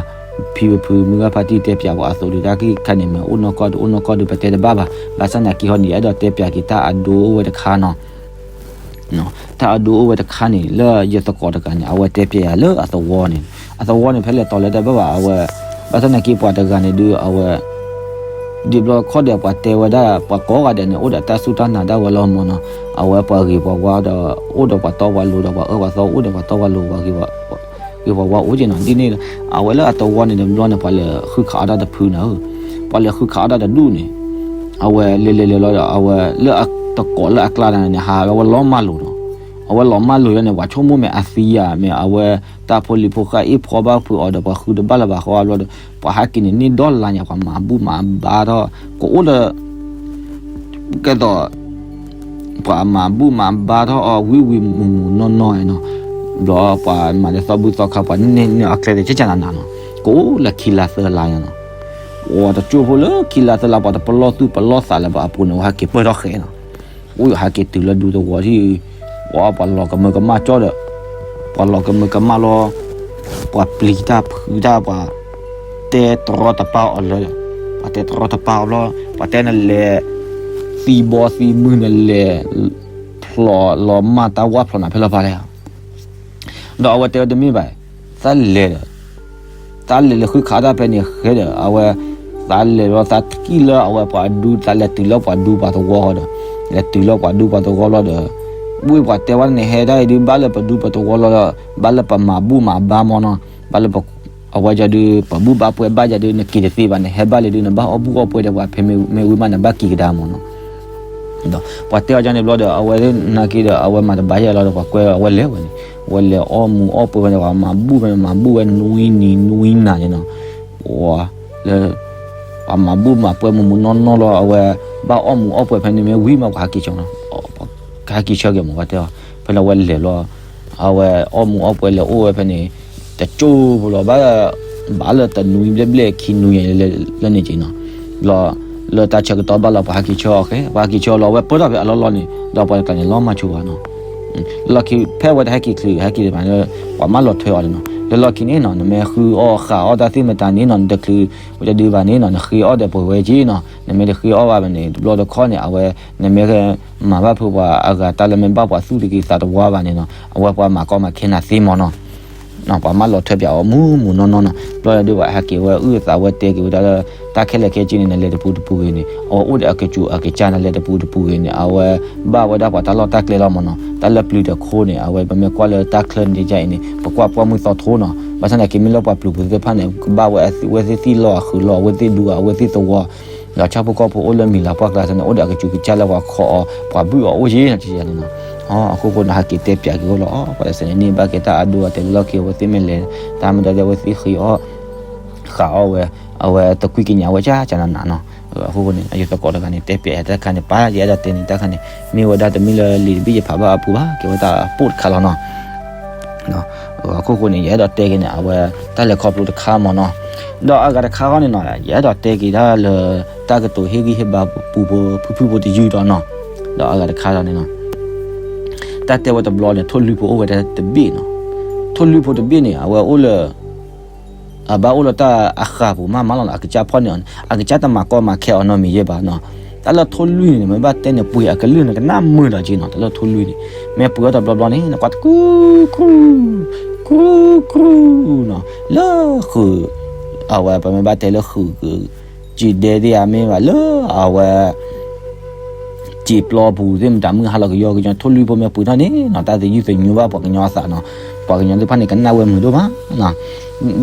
ဖံပဖု မုၢ်ဂၤဖါတံၢ်တဲပၠးပှၤအသိးဒုး တၢ်ဂ့ၢ်တခါန့ၣ် မ့ၢ်အိၣ်နီၢ်ကီၢ်တအိၣ်နီၢ်ကီၢ်ဒုး ပတဲတဘၣ်ဘၣ်, ဘၣ်ဆၣ်သနာ်က့ဟီန့ၣ် ယအဲၣ်ဒိးတဲပၠးက့ၤတၢ်အဒိအိၣ်ဝဲတခါနီၤ တၢ်အဒိအိၣ်ဝဲတခါန့ၣ် လၢယသကိးတဂၤန့ၣ် အဝဲတဲပၠးယၤလၢအသဝီန့ၣ်, အသဝီန့ၣ် ဖဲလဲၣ်တီၤလဲၣ်တဘၣ်ဘၣ် အဝဲ, ဘၣ်ဆၣ်သနာ်က့ပှၤတဂၤန့ၣ်ဒုး အဝဲ ဒ်ဘျီခီၣ်ဒဲး ပှၤတဲဝဲဒၣ် ပှၤကိးဂၤဒဲးန့ၣ် အိၣ်ဒီးတၢ်စူၢ်တၢ်နာ်ဒၣ်ဝဲလီၤမးနီၤ, အဝဲပှၤဂ့ၤပှၤဝါဒီး အိၣ်ဒီးပှၤတီပှၤလိၤဒီး ပှၤအၢပှၤသီအိၣ်ဒီးပှၤတီပှၤလိၤ ပှၤဂ့ၤပှၤဝါအိၣ်က့နီၤ, ဒ်န့ၣ် အဝဲလၢအသဝီန့ၣ်တဘျီန့ၣ် ပှၤလဲၤဃုခးအီၣ်တၢ်တဖုန့ၣ်ဧၢ, ပှၤလဲၤဃုခးအီၣ်တၢ်တဒူၣ်န့ၣ်, အဝဲလဲၤလဲၤလဲၤလီၤဒီး အဝဲလၢအသကိးလၢအကျါန့ၣ် ဟးဝဲလီၤမၢ်လိာ်ဒီး, အဝဲလီၤမၢ်လိာ်ယၤန့ၣ် ပှၤဆိကမိၣ်မ့ၢ်အသံယၤ မ့ၢ်အဝဲတၢ်ဖိလံၤဖိဃၢ်အ့ၣ်ဖီဘၣ်ဖုးအီၤဒီး ပှၤဃုတဘၣ်လၢၤဘၣ်ဃီဘျီဒီး ပှၤဟဲက့ၤန့ၣ်န့ၢ်ဒီလါညါ ပှၤမၤဘူၣ်မၤဘါထီၣ် ကအိၣ်ဒီး ကဲသိး ပှၤမၤဘူၣ်မၤဘါထီၣ်အီၤဝံၣ်ဝံၣ်မုာ်မုာ်နီၢ်နီၢ်နီၤ, ဘျီပှၤမၤဒီးသီဘူၣ်သီခါ ပှၤန့ၢ်န့ၢ်အီၤကျဲတကၠၢ်ကၠၢ်နးနးနီၤ, ကအိၣ်လၢခံလါသၢလါညါနီၤ, ပှၤတကၠိၢ်ဖိလၢခံလါသၢလါ ပှၤတပလီၢ်သူၣ်ပလီၢ်သးလၢၤဘၣ်အပူၤန့ၣ် ပှၤဟဲက့ၤပၢၢ်ထီၣ်ဃဲနီၤ, အိၣ်ယဟဲက့ၤတုၤလၢဒူသဝီထံၣ်, ပှၤ ပှၤလီၤကမၢကမၣ်ကၠီဒီး ပှၤလီၤကမၢကမၣ်လီၤ, ပှၤပျံၤတၢ်ဖုးတၢ် ပှၤတဲတရီတပါအီၤလၢ, ပှၤတဲတရီတပါအီၤဘျီ, ပှၤတဲနလဲၤ သံဘီသံမုၢ်နလဲၤ ဖျိးလီၤမၢ်တၢ်ဝၣ်ဖျိးနၤဖဲလဲၣ်ဖဲလဲၣ်, ဒီးအဝဲတဲဝဲတမ့ၢ်ဘၣ်, သးလဲၤဒီး သးလဲၤလၢဃုခးတၢ်ဖဲန့ၣ်ဃဲဒီး အဝဲ သးလဲၤလီၤသးထံၣ်လၢအဝဲပှၤဒူ သးလဲၤတုၤလၢပှၤဒူပှၤသဝီဃီဒီး, လဲၤတုၤလၢပှၤဒူပှၤသဝီလီၤဒီး, ဝံၣ်ပှၤတဲဝဲန့ၣ် ဟဲဒၣ်အံၤဒုး ဘၣ်လၢပဒူပသဝီလီၤဒီး ဘၣ်လၢပမၤဘူၣ်မၤဘါမးနီၤ, ဘၣ်လၢပ အဝဲဒၣ်ဒုး ပှၤဘူၣ်ဘါပှဲၤဘၣ်ယၤဒုး နက့ၤတသ့ဘၣ် နဟဲဘၣ်လၢဒုး နဘၣ်အီၣ်ဘူၣ်အီၣ်ပှဲၤဒီး ပှၤဖဲမ့ၢ်ဝံမး နဘၣ်က့ၤကဒါမးနီၤ. ဒီးပှၤတဲအီၤဒ်န့ၣ်ဘျီဒီး အဝဲသ့ၣ်နာ်က့ဒီး အဝဲမၤတဘၣ်ယဲၢ်လီၤဒီး ပှၤကွဲအဝဲလဲၤဝဲန့ၣ်, အဝဲလဲၤအီၣ်မူးအီၣ်ပှဲၤဝဲန့ၣ် ပှၤမၤဘူၣ်ဖဲန့ၣ် မၤဘူၣ်ဝဲနွံနံၤနွံနၤန့ၣ်နီၤ. ပှၤလၢ ပှၤမၤဘူၣ်မၤပှဲၤမူးမူးနီၢ်နီၢ်လီၤ အဝဲ ဘၣ်အီၣ်မူးအီၣ်ပှဲၤဖဲန့ၣ် မ့ၢ်ဝံမး ပှၤဟဲက့ၤဆၢနီၤ, ကဟဲက့ၤဆၢက့ၤမး ပှၤတဲအီၤ, ဖဲလၢအဝဲလဲၤလီၤ အဝဲအီၣ်မူးအီၣ်ပှဲၤလဲၤအိၣ်ဝဲဖဲန့ၣ် တကၠိၢ်ဖိလီၤ ဘၣ် ဘၣ်လၢတနွံဘျဲၣ်ဘျဲၣ်ခံနွံယဲၢ်လၢန့ၣ်က့ၤနီၤ. ဘျီ လၢတၢ်ဆၢကတီၢ်ဘၣ်လီၤ ပှၤဟဲက့ၤဆၢအီၤဃဲ ပှၤဟဲက့ၤဆၢအီၤလီၤ အဝဲပၢၢ်ထီၣ်ဖဲအလီၢ်လီၢ်န့ၣ် ဒီးပှၤတကျါန့ၣ် လီၤမၢ်ဆိဝဲနီၤ. လၢခံဖဲအဝဲတဟဲက့ၤချုး ဟဲက့ၤတဖၣ်န့ၣ် ပှၤမၢလီၤထွဲအီၤန့ၣ်နီၤ. လၢလီၢ်ခံန့ၣ်နီၤ နမ့ၢ်ဃုအီၣ်ဃာ်အီၣ်တၢ်သ့ၣ်မတၤန့ၣ်နီၤ နတချုးဝဲတဒုဘၣ်န့ၣ်နီၤ နဃ့အီၣ်ဒီးပှဲၤဝဲက့ၤနီၤ. နမ့ၢ်တဃ့အီၣ်ဘၣ်ဘၣ်န့ၣ် တဘျီတခီၣ်န့ၣ် အဝဲ နမ့ၢ် မၤဘၣ်ဖုးပှၤအဂၤတၢ်လၢမ့ၢ်ဘၣ်ပှၤသူၣ်တက့ၤသးတဝါဘၣ်န့ၣ်နီၤ အဝဲပှၤမၤကီမၤခဲနၤသ့မးနီၤ. ပှၤမၢလီၤထွဲပၠးအီၤမူးမူးနီၢ်နီၢ်နီၤ ဘျီဒုးပှၤဟဲက့ၤဝဲအုၣ်အသးဝဲတဲက့ၤဝဲဒၣ်လၢ တၢ်ခဲလၢာ်ခဲဆ့န့ၣ် နလဲၤတပူၤတပူၤဂ့ၤန့ၣ် အဝဲအိၣ်ဒီးအကစူၤအကစၢ် နလဲၤတပူၤတပူၤဂ့ၤန့ၣ် အဝဲဘၣ်ဝဲဒၣ်ပှၤတၢ်လီၢ်တၢ်ကျဲလီၤမးနီၤ. တၢ်လၢပျုၤတခိၣ်န့ၣ် အဝဲပမ့ၢ်ကွၢ်လၢတၢ်ချၢန့ၣ်ဒ်အံၤန့ၣ် ပကွၢ်ပှၢ်မုၢ်သီထိနီၤ. ဘၣ်ဆၣ်သနာ်က့မ့ၢ်လၢပှၤပျုၤပူၤသ့ၣ်တဖၣ်န့ၣ် ကဘၣ်ဝဲအဝဲသ့ၣ်သ့ၣ်လီၢ်အဃုာ်လီၢ် အဝဲသ့ၣ်ဒူအဝဲသ့ၣ်သဝီ ဒီးဆၣ်ဖိကီၢ်ဖိအိၣ်လၢမံၤလၤပှၢ်ကျါန့ၣ် အိၣ်ဒီးအကစူၤကစၢ်လၢပှၤခိးအီၤ ပှၤဘုၣ်အီၤအိၣ်ယ့ၣ်နီၤ တန့ၣ်နီၤ. အခိၣ်ဃိန့ၣ် ဟဲက့ၤတဲပၠးက့ၤအိၣ်လီၤ ပှၤတစဲးန့ၣ်န့ၢ်ဘၣ်က့ၤတၢ်အဒိအတဲာ်လၢလီၢ်ခံ အဝဲသ့ၣ်မ့ၢ်လဲၤ တၢ်မ့ၢ်တၢ်ဒ်အဝဲသ့ၣ်ဃ့အီၣ် ဃာ်အီၣ်ဝဲ အဝဲတကွံကညးဝဲကၢ်ကၢ်နးနးနီၤ. အခိၣ်ဃိန့ၣ် ယသကိးတဂၤန့ၣ် တဲပၠးယၤတၢ်တခါန့ၣ် ပၢ်ယအဲၣ်ဒိးတဲန့ၣ်တၢ်တခါန့ၣ် မ့ၢ်ဝဲဒၣ်တမ့ၢ်လၢလံာ်တဘ့ၣ်ယဖးဘၣ်အပူၤဘၣ် ကဲဝဲတၢ်ပိၢ်တခါလီၤနီၤ. အခိၣ်ဃိန့ၣ် ယအဲၣ်ဒိးတဲက့ၤန့ၣ် အဝဲတၢ်လဲၤခီဖျိတခါမးနီၤ. ဒီးအဂၤတခါဃီန့ၣ်နီၤ ယအဲၣ်ဒိးတဲက့ၤတၢ်လၢ တၢ်ကတိၤဟ့ၣ်ဂံၢ်ဟ့ၣ်ဘါပူဖိ ဖုဖုဖိတယုၢ်ဒီးနီၤ. ဒီးအဂၤတခါလီၤန့ၣ်နီၤ တၢ်တဲဝဲတဘျီန့ၣ် ထိၣ်လွံၢ်ဖိအိၣ်ဝဲဒၣ်တဘ့ၣ်နီၤ. ထိၣ်လွံၢ်ဖိတဘ့ၣ်န့ၣ် အဝဲအိၣ်လၢ အဘၣ်အိၣ်လၢတၢ်အဃၤပူၤမးမးလီၤနီၤ အကစၢ်ဖီၣ်န့ၢ်အီၤန့ၣ် အကစၢ်တမၤကီမၤခဲအီၤနီတမံၤယဲၢ်ဘၣ်နီၤ. တၢ်လၢထိၣ်လွံၢ်န့ၣ် မ့ၢ်ဘၣ်တဲန့ၣ် ပှ့ၤအကလုၢ်န့ၣ် ကနၣ်မုာ်ဒီးက့နီၤ တၢ်လၢထိၣ်လွံၢ်န့ၣ် မ့ၢ်ပှ့ၤအီၣ်တဘျီဘျီန့ၣ် နကွၢ်တကူ ကူ ကူ ကူ နီၤ လၢဃုာ် အဝဲပမ့ၢ်ဘၣ်တဲလၢဃုာ် ကံၣ်ဒဲဒ်အမ့ၢ်ဘၣ်လၢအဝဲ စံာ်ပျီပူၤသ့ၣ်မတၤ မုၢ်ဟါလီၤကယီကယီ ထိၣ်လွံၢ်ဖိမ့ၢ်ပှ့ၤထီၣ်န့ၣ်နီၤ တၢ်သယုၢ်သညိဘၣ်ပှၤကညီအသးနီၤ, ပှၤကညီသ့ၣ်တဖၣ်န့ၣ် ကနၣ်ဝဲမုာ်ဒိၣ်မးနီၤ.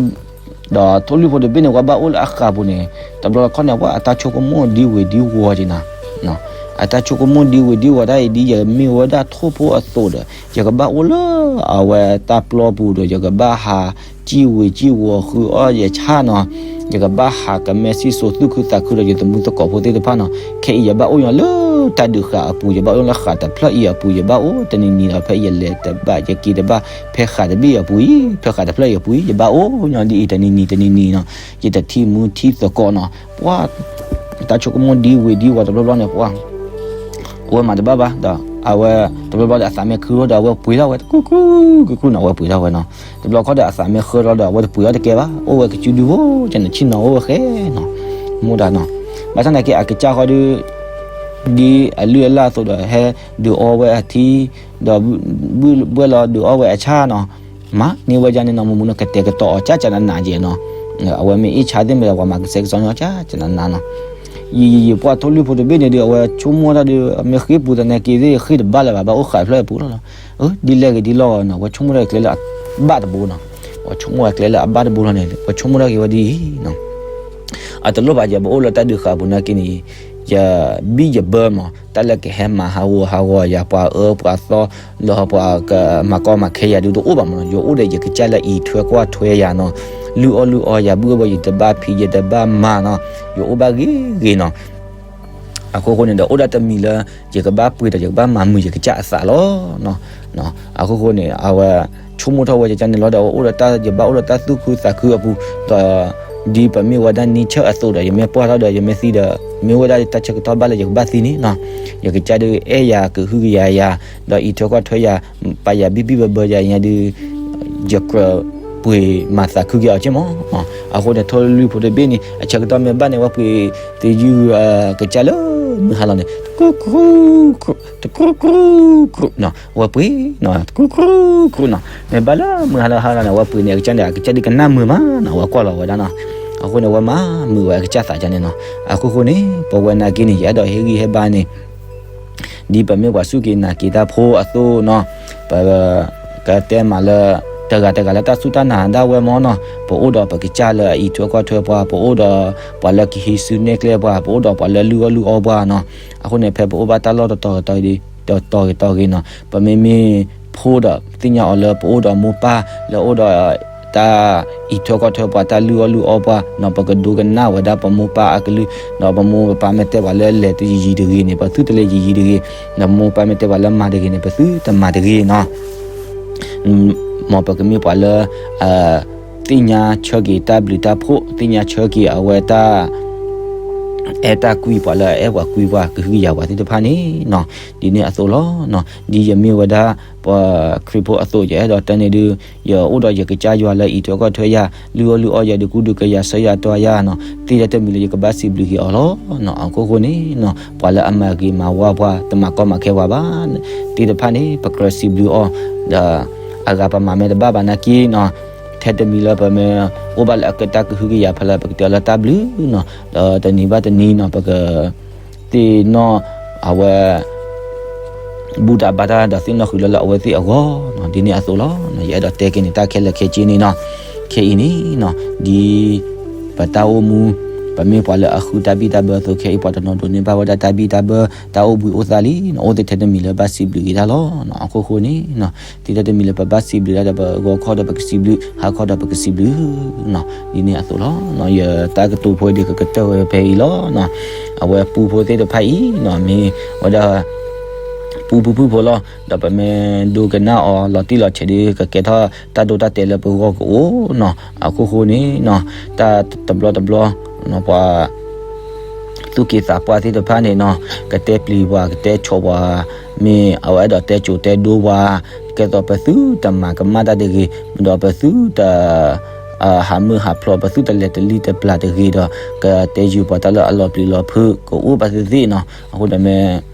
ဒီးထိၣ်လွံၢ်ဖိတဘ့ၣ်န့ၣ် ဝဲဘၣ်အိၣ်လၢအဃးပူၤန့ၣ် တဘျီတခီၣ်န့ၣ် ဝဲအတၢ်ဆိကမိၣ်ဒ်ဝ့ၤဒ်ဝီၤက့ၤနီၤ. အတၢ်ဆိကမိၣ်ဒ်ဝ့ၤဒ်ဝီၤတၢ်အံၤ ဒ်ယမ့ၢ်ဝဲဒၣ်ထိၣ်ဖိအသိးဒီး ယကဘၣ်အိၣ်လၢအဝဲတၢ်ပျီပူၤဒီး ယကဘၣ်ဟးစံာ်ဝ့ၤစံာ်ဝီၤဃုအီၣ်ယဆၣ်နီၤ, ယကဘၣ်ဟးကမဲစံၣ်စိၤသူၣ်ခုသးခုဒီးယသမူသကိးဖိသ့ၣ်တဖၣ်နီၤ. ခဲအံၤယဘၣ်အိၣ်ညီလၢတၢ်ဒုးဃာ်အပူၤ, ယဘၣ်အိၣ်လၢဃာ်တဖျၢၣ်အံၤအပူၤ, ယဘၣ်အိၣ်တနံၤနံၤဒီး ဖဲယလဲၤတဘၣ် ယက့ၤတဘၣ် ဖဲဃာ်တဘ့ၣ်အပူၤအံၤ, ဖဲဃာ်တဖျၢၣ်အံၤအပူၤအံၤ ယဘၣ်အိၣ်ညီဒ်အံၤတနံၤနံၤတနံၤနံၤနီၤ. ယတထံၣ်မူထံၣ်သကိးနီၤ. ပှၤ တၢ်ဆိကမိၣ်ဒ်ဝ့ၤဒ်ဝီၤတဘျီဘျီန့ၣ် ပှၤ အဝဲမၤတဘၣ်ဘၣ်ဒီး အဝဲတဘျီဘျီဒီး အသးမ့ၢ်ခုထီၣ်ဒီး အဝဲပှ့ၤထီၣ်ဝဲ တကူကူကူကူနီၤ, အဝဲပှ့ၤထီၣ်ဝဲနီၤ. တဘျီခီဒီး အသးမ့ၢ်ဃၢထီၣ်ဒီး အဝဲတပှ့ၤထီၣ်တကဲဘၣ်, အိၣ်ဝဲကစုဒုဖိ ကနဆံၣ်နီၤ အိၣ်ဝဲဃဲနီၤ, မိၢ်ဒၣ်နီၤ. ဘၣ်ဆၣ်သနာ်က့ အကစၢ်ဃီဒီး ဒ်အလုၢ်အလၢ်အသိးဒီး ဟဲဒုးအီဝဲအထံ ဒီးဘှဲၣ်လီၤဒုးအီဝဲအဆၣ်နီၤ. မၤန့ၢ်ဝဲဒ်န့ၣ်နီၤ, မုၢ်မုၢ်နီၤ ကတဲာ်ကတီၤအီၤ ကၠၢ်ကၠၢ်နးနးကဲနီၤ. အဝဲမ့ၢ်အ့ၣ်ဆါသ့ၣ်မ့ၢ်ဒီး ပှၤမၤကဆှဲကဆှီညီ ကၠၢ်ကၠၢ်နးနးနီၤ. ယံာ်ယံာ်ယံာ် ပှၤထိၣ်လွံၢ်ဖိတဘ့ၣ်န့ၣ်ဒီး အဝဲဆိကမိၣ်တၢ်ဒီး အမ့ၢ်ဃ့ပူၤသနာ်က့သ့ၣ် ဃ့တဘၣ်လၢၤဘၣ်, ဘၣ်အိၣ်ဃာ်တဖျၢၣ်အပူၤလီၤ. ဒ်လဲၣ်ဂ့ၤဒ်လီၢ်ဂီၤနီၤ, အဝဲဆိကမိၣ်တၢ်ကျဲလၢအဘၣ်တဘိနီၤ. အဝဲဆိကမိၣ်ဝဲကျဲလၢအဘၣ်တဘိလီၤန့ၣ် အဝဲဆိကမိၣ်တၢ်က့ၤဝဲဒ်အံၤနီၤ. အတလိၣ်ဘၣ်ယဲ ပအိၣ်လၢတၢ်ဒုးဃာ်အပူၤနာ်က့န့ၣ် ယဘံၣ်ယဘၢမး, တၢ်လၢကဟဲမၤဟးဂူာ်ဟးဂီၤယၤ ပှၤအၢပှၤသီ လၢပှၤကမၤကီမၤခဲယၤဒုးတအိၣ်ဘၣ်မးနီၤ. ယအိၣ်ဒီးယကစၢ်လၢအံးထွဲကွၢ်ထွဲယၤနီၤ, လုၢ်အီၣ်လုၢ်အီယၤ ဘုၣ်ဘၢ ယတဘၣ်ဖံးယတဘၣ်မၤနီၤ, ယအိၣ်ဘၣ်ဂ့ၤဂ့ၤနီၤ. အဃိဃိန့ၣ်ဒီး အိၣ်ဒၣ်တမံၤလၢ ယကဘၣ်ပှ့ၤဒီး ယကဘၣ်မၤမုာ်ယကစၢ်အသးလီၤ. အဃိဃိန့ၣ် အဝဲဆိကမိၣ်ထီၣ်ဝဲယကန့ၣ်လီၤဒီး အဝဲအိၣ်ဒီးတၢ် ယဘၣ်အိၣ်ဒီးတၢ်သူၣ်ခုသးခုအပူၤ, ဒီးဒ်ပမ့ၢ်ဝဲဒၣ်နံၣ်ဆၢၣ်အသိးဒီး ယမ့ၢ်ပှၢ်ထီၣ်ဒီး ယမ့ၢ်သံဒီး မ့ၢ်ဝဲဒၣ်တၢ်ဆၢကတီၢ်ဘၣ်လၢယကဘၣ်သံန့ၣ်နီၤ, ယကစၢ်ဒုးအဲၣ်ယၤကဟုကယာ်ယၤ, ဒီးအံးထွဲကွၢ်ထွဲယၤ, ပာ်ယၤဘံၣ်ဘံၣ်ဘၢဘၢယၤညါဒုး ယကြၢးပှ့ၤမၤသးခုက့ၤအီၤက့မး. အဃိန့ၣ် ထိၣ်လွံၢ်ဖိတဘ့ၣ်န့ၣ် အဆၢကတီၢ်မ့ၢ်ဘၣ်န့ၣ် ဝဲပှ့ၤသယုၢ်ကစၢ်လၢမုၢ်ဟါလီၤန့ၣ် တကူကူကူ တကူကူကူနီၤ, ဝဲပှ့ၤနီၤ တကူကူကူနီၤ. မ့ၢ်ဘၣ်လၢမုၢ်ဟါလီၤဟါလီၤန့ၣ် ဝဲပှ့ၤန့ၣ် အကစၢ်န့ၣ် အကစၢ်ဒုးကနၣ်မုာ်မးနီၤ, ဝဲကွၢ်လီၤဝဲဒၣ်နီၤ. အဃိန့ၣ် ဝဲမၤမုာ်ဝဲအကစၢ်သးကန့ၣ်နီၤ. အဃိဃိန့ၣ် ပဝဲနာ်က့န့ၣ် ယအဲၣ်ဒိးဟ့ၣ်ဂံၢ်ဟ့ၣ်ဘါန့ၣ် ဒ်ပမ့ၢ်ပှၤစူၢ်က့ၤနာ်က့ၤတၢ်ဖိအသိးနီၤ, ပကတဲမးလၢ တဂၤတဂၤလၢတၢ်စူၢ်တၢ်နာ်ဒၣ်ဝဲမးနီၤ, ပအိၣ်ဒီးပကစၢ်လၢအအံးထွဲကွၢ်ထွဲပှၤ, ပအိၣ်ဒီးပှၤလၢကဟံးစုနဲၣ်ကျဲပှၤ, ပအိၣ်ဒီးပှၤလၢလုၢ်အီၣ်လုၢ်အီပှၤနီၤ. အဃိန့ၣ် ဖဲပအိၣ်ဘၣ်တၢ်လီၢ်တတီၤတတီၤဂ့ၤနီၤ, ပမ့မ့ၢ်ဖိဒီး သ့ၣ်ညါအီၤလၢပအိၣ်ဒီးမိၢ်ပၢ်လၢအအိၣ်ဒီး တၢ်အံးထွဲကွၢ်ထွဲပှၤ, တၢ်လုၢ်အီၣ်လုၢ်အီပှၤနီၤ, ပကဒိကနၣ်ဝဲဒၣ်ပမိၢ်ပၢ်အကလုၢ်, ဒီးပမိၢ်ပပၢ်မ့ၢ်တဲပှၤလၢလဲၤတယံၤယံၤတဂ့ၤန့ၣ် ပသုတလဲၤယံၤယံၤတဂ့ၤ, ဒီးမိၢ်ပၢ်မ့ၢ်တဲပှၤလၢမၤတဂ့ၤန့ၣ် ပသုတမၤတဂ့ၤနီၤ. မ်ပကမ့ၢ်ပှၤလၢ သ့ၣ်ညါဆၢက့ၤတၢ်ဘျုးတၢ်ဖှိၣ်, သ့ၣ်ညါဆၢက့ၤအဝဲတၢ် အဲၣ်တၢ်ကွံပှၤလၢအအဲၣ်ပှၤကွံပှၤ ကဟုကယာ်ပှၤသ့ၣ်တဖၣ်န့ၣ်နီၤ, ဒ်န့ၣ်အသိးလီၤ. ဒ်ယမ့ၢ်ဝဲဒၣ် ပှၤခရံာ်ဖိအသိး ယအဲၣ်ဒိးတဲန့ၣ်ဒုး ယအိၣ်ဒီးယကစၢ်ယွၤလၢအံးထွဲကွၢ်ထွဲယၤ, လုၢ်အီၣ်လုၢ်အီယၤ ဒုးကူဒုးကယၤ ဆၢယၤတီယၤနီၤ, သ့ၣ်တၢ်တမံၤလၢယကဘၣ်စံးဘျုးက့ၤအီၤလီၤ. အဃိဃိန့ၣ်နီၤ ပှၤလၢအမၤဂ့ၤမၤဝါပှၤ တမၤကီမၤခဲပှၤဘၣ် သ့ၣ်တဖၣ်န့ၣ် ပကြၢးစံးဘျုးအီၤ, ဒီးအဂၤပမၤမ့ၢ်တဘၣ်ဘၣ်နာ်က့နီၤ, ထဲတမံၤလၢပမ့ၢ်အိၣ်ဘၣ်လၢအကတၢၢ်ကဟုကယာ်ဖဲလၢ ပကတဲအီၤလၢတၢ်ဘျုးနီၤ, ဒီးတနံၤဘၣ်တနံၤနီၤ ပက သ့ၣ်နီၣ်အဝဲ ဘူၣ်တၢ်ဘါတၢ်ဒီးသ့ၣ်နီၣ်ဃုာ်လၢလၢအဝဲသ့ၣ်အဂီၢ်နီၤ, ဒ်န့ၣ်အသိးလီၤ. ယအဲၣ်ဒိးတဲက့ၤန့ၣ် တၢ်ခဲလၢာ်ခဲဆ့န့ၣ်နီၤ, ခဲအံၤန့ၣ်နီၤ ဒ်ပတၢ်အိၣ်မူ ပမ့ၢ်ပှၤလၢအဃုတၢ်ဘံၣ်တၢ်ဘၢအသိး ခဲအံၤပှၤတနီၤဒိးန့ၢ်ဘၣ်ဝဲဒၣ်တၢ်ဘံၣ်တၢ်ဘၢ တၢ်အိၣ်ဘှံးအိၣ်သါလံနီၤ, အိၣ်သ့ထဲတမံၤလၢဘၣ်စံးဘျုးက့ၤတၢ်လီၤ. အဃိဃိန့ၣ်နီၤ သ့ၣ်တၢ်တမံၤလၢပဘၣ်စံးဘျုးတၢ်ဒီး ပဂီၤခီဒီးပကစံးဘျုး ဟါခီဒီးပကစံးဘျုးနီၤ, ဒ်န့ၣ်အသိးလီၤ. ယတၢ်ကတိၤဖိဒ်ကကတၢၢ်ဝဲဖဲအံၤလီၤ. အဝဲပူဖိသ့ၣ်တဖၣ်အံၤနီၤ မ့ၢ်ဝဲဒၣ် ပူဖုဖုဖိလီၤ. ဒီးပမ့ၢ်ဒိကနၣ်အီၤလီၤတံၢ်လီၤဆဲးဒီး ကကဲထီၣ်တၢ်ဒိတၢ်တဲာ်လၢပဂီၢ်ကအိၣ်နီၤ. အဃိဃိန့ၣ်နီၤ တၢ်တဘျီတဘျီ ပှၤ သူၣ်က့သးပှၢ်သ့ၣ်တဖၣ်န့ၣ်နီၤ ကတဲပျံၤပှၤ ကတဲဆိးပှၤ မ့ၢ်အဝဲအဲၣ်ဒိးတဲစိၤတဲဒိပှၤ ကဲသိးပသုတမၤကမၣ်တၢ်တဂ့ၤ ဒီးပသုတ ဟးမုၢ်ဟးဖျိး ပသုတလဲၤတလံၣ်တပျၢ်တဂ့ၤဒီး ကတဲယုာ်ပှၤတၢ်လၢအလီၤပျံၤလီၤဖုး ကအိၣ်ဘၣ်သ့ၣ်သ့ၣ်နီၤ. အဃိန့ၣ်မ့ၢ်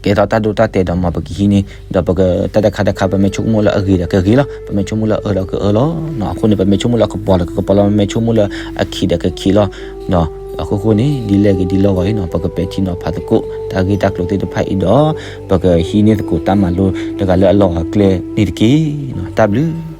ကဲထီၣ်တၢ်ဒိတၢ်တဲာ်ဒီးမ်ပကဟံးန့ၢ် ဒီးပကတၢ်တခါတခါ ပမ့ၢ်ဆိကမိၣ်လၢအဂ့ၤဒီးကဂ့ၤလီၤ. ပမ့ၢ်ဆိကမိၣ်လၢအအၢဒီးကအၢလီၤ. အဃိန့ၣ် ပမ့ၢ်ဆိကမိၣ်လၢအကပီၤဒီးကကပီၤလီၤ. ပမ့ၢ်ဆိကမိၣ်လၢအခံးဒီးကခံးလီၤ. ဒီး အဃိဃိန့ၣ် ဒ်လဲၣ်ဂ့ၤဒ်လဲၣ်ဂ့ၤအံၤနီၤ ပကပဲာ်ထံနီၤဖးသကိး တၢ်ဂ့ၢ်တၢ်ကျိၤသ့ၣ်တဖၣ်အံၤဒီး ပကဟံးန့ၢ်သကိးတၢ်မၤလိတဂၤလၢအလီၢ်အကျဲန့ၣ်တက့ၢ်. တၢ်ဘျုး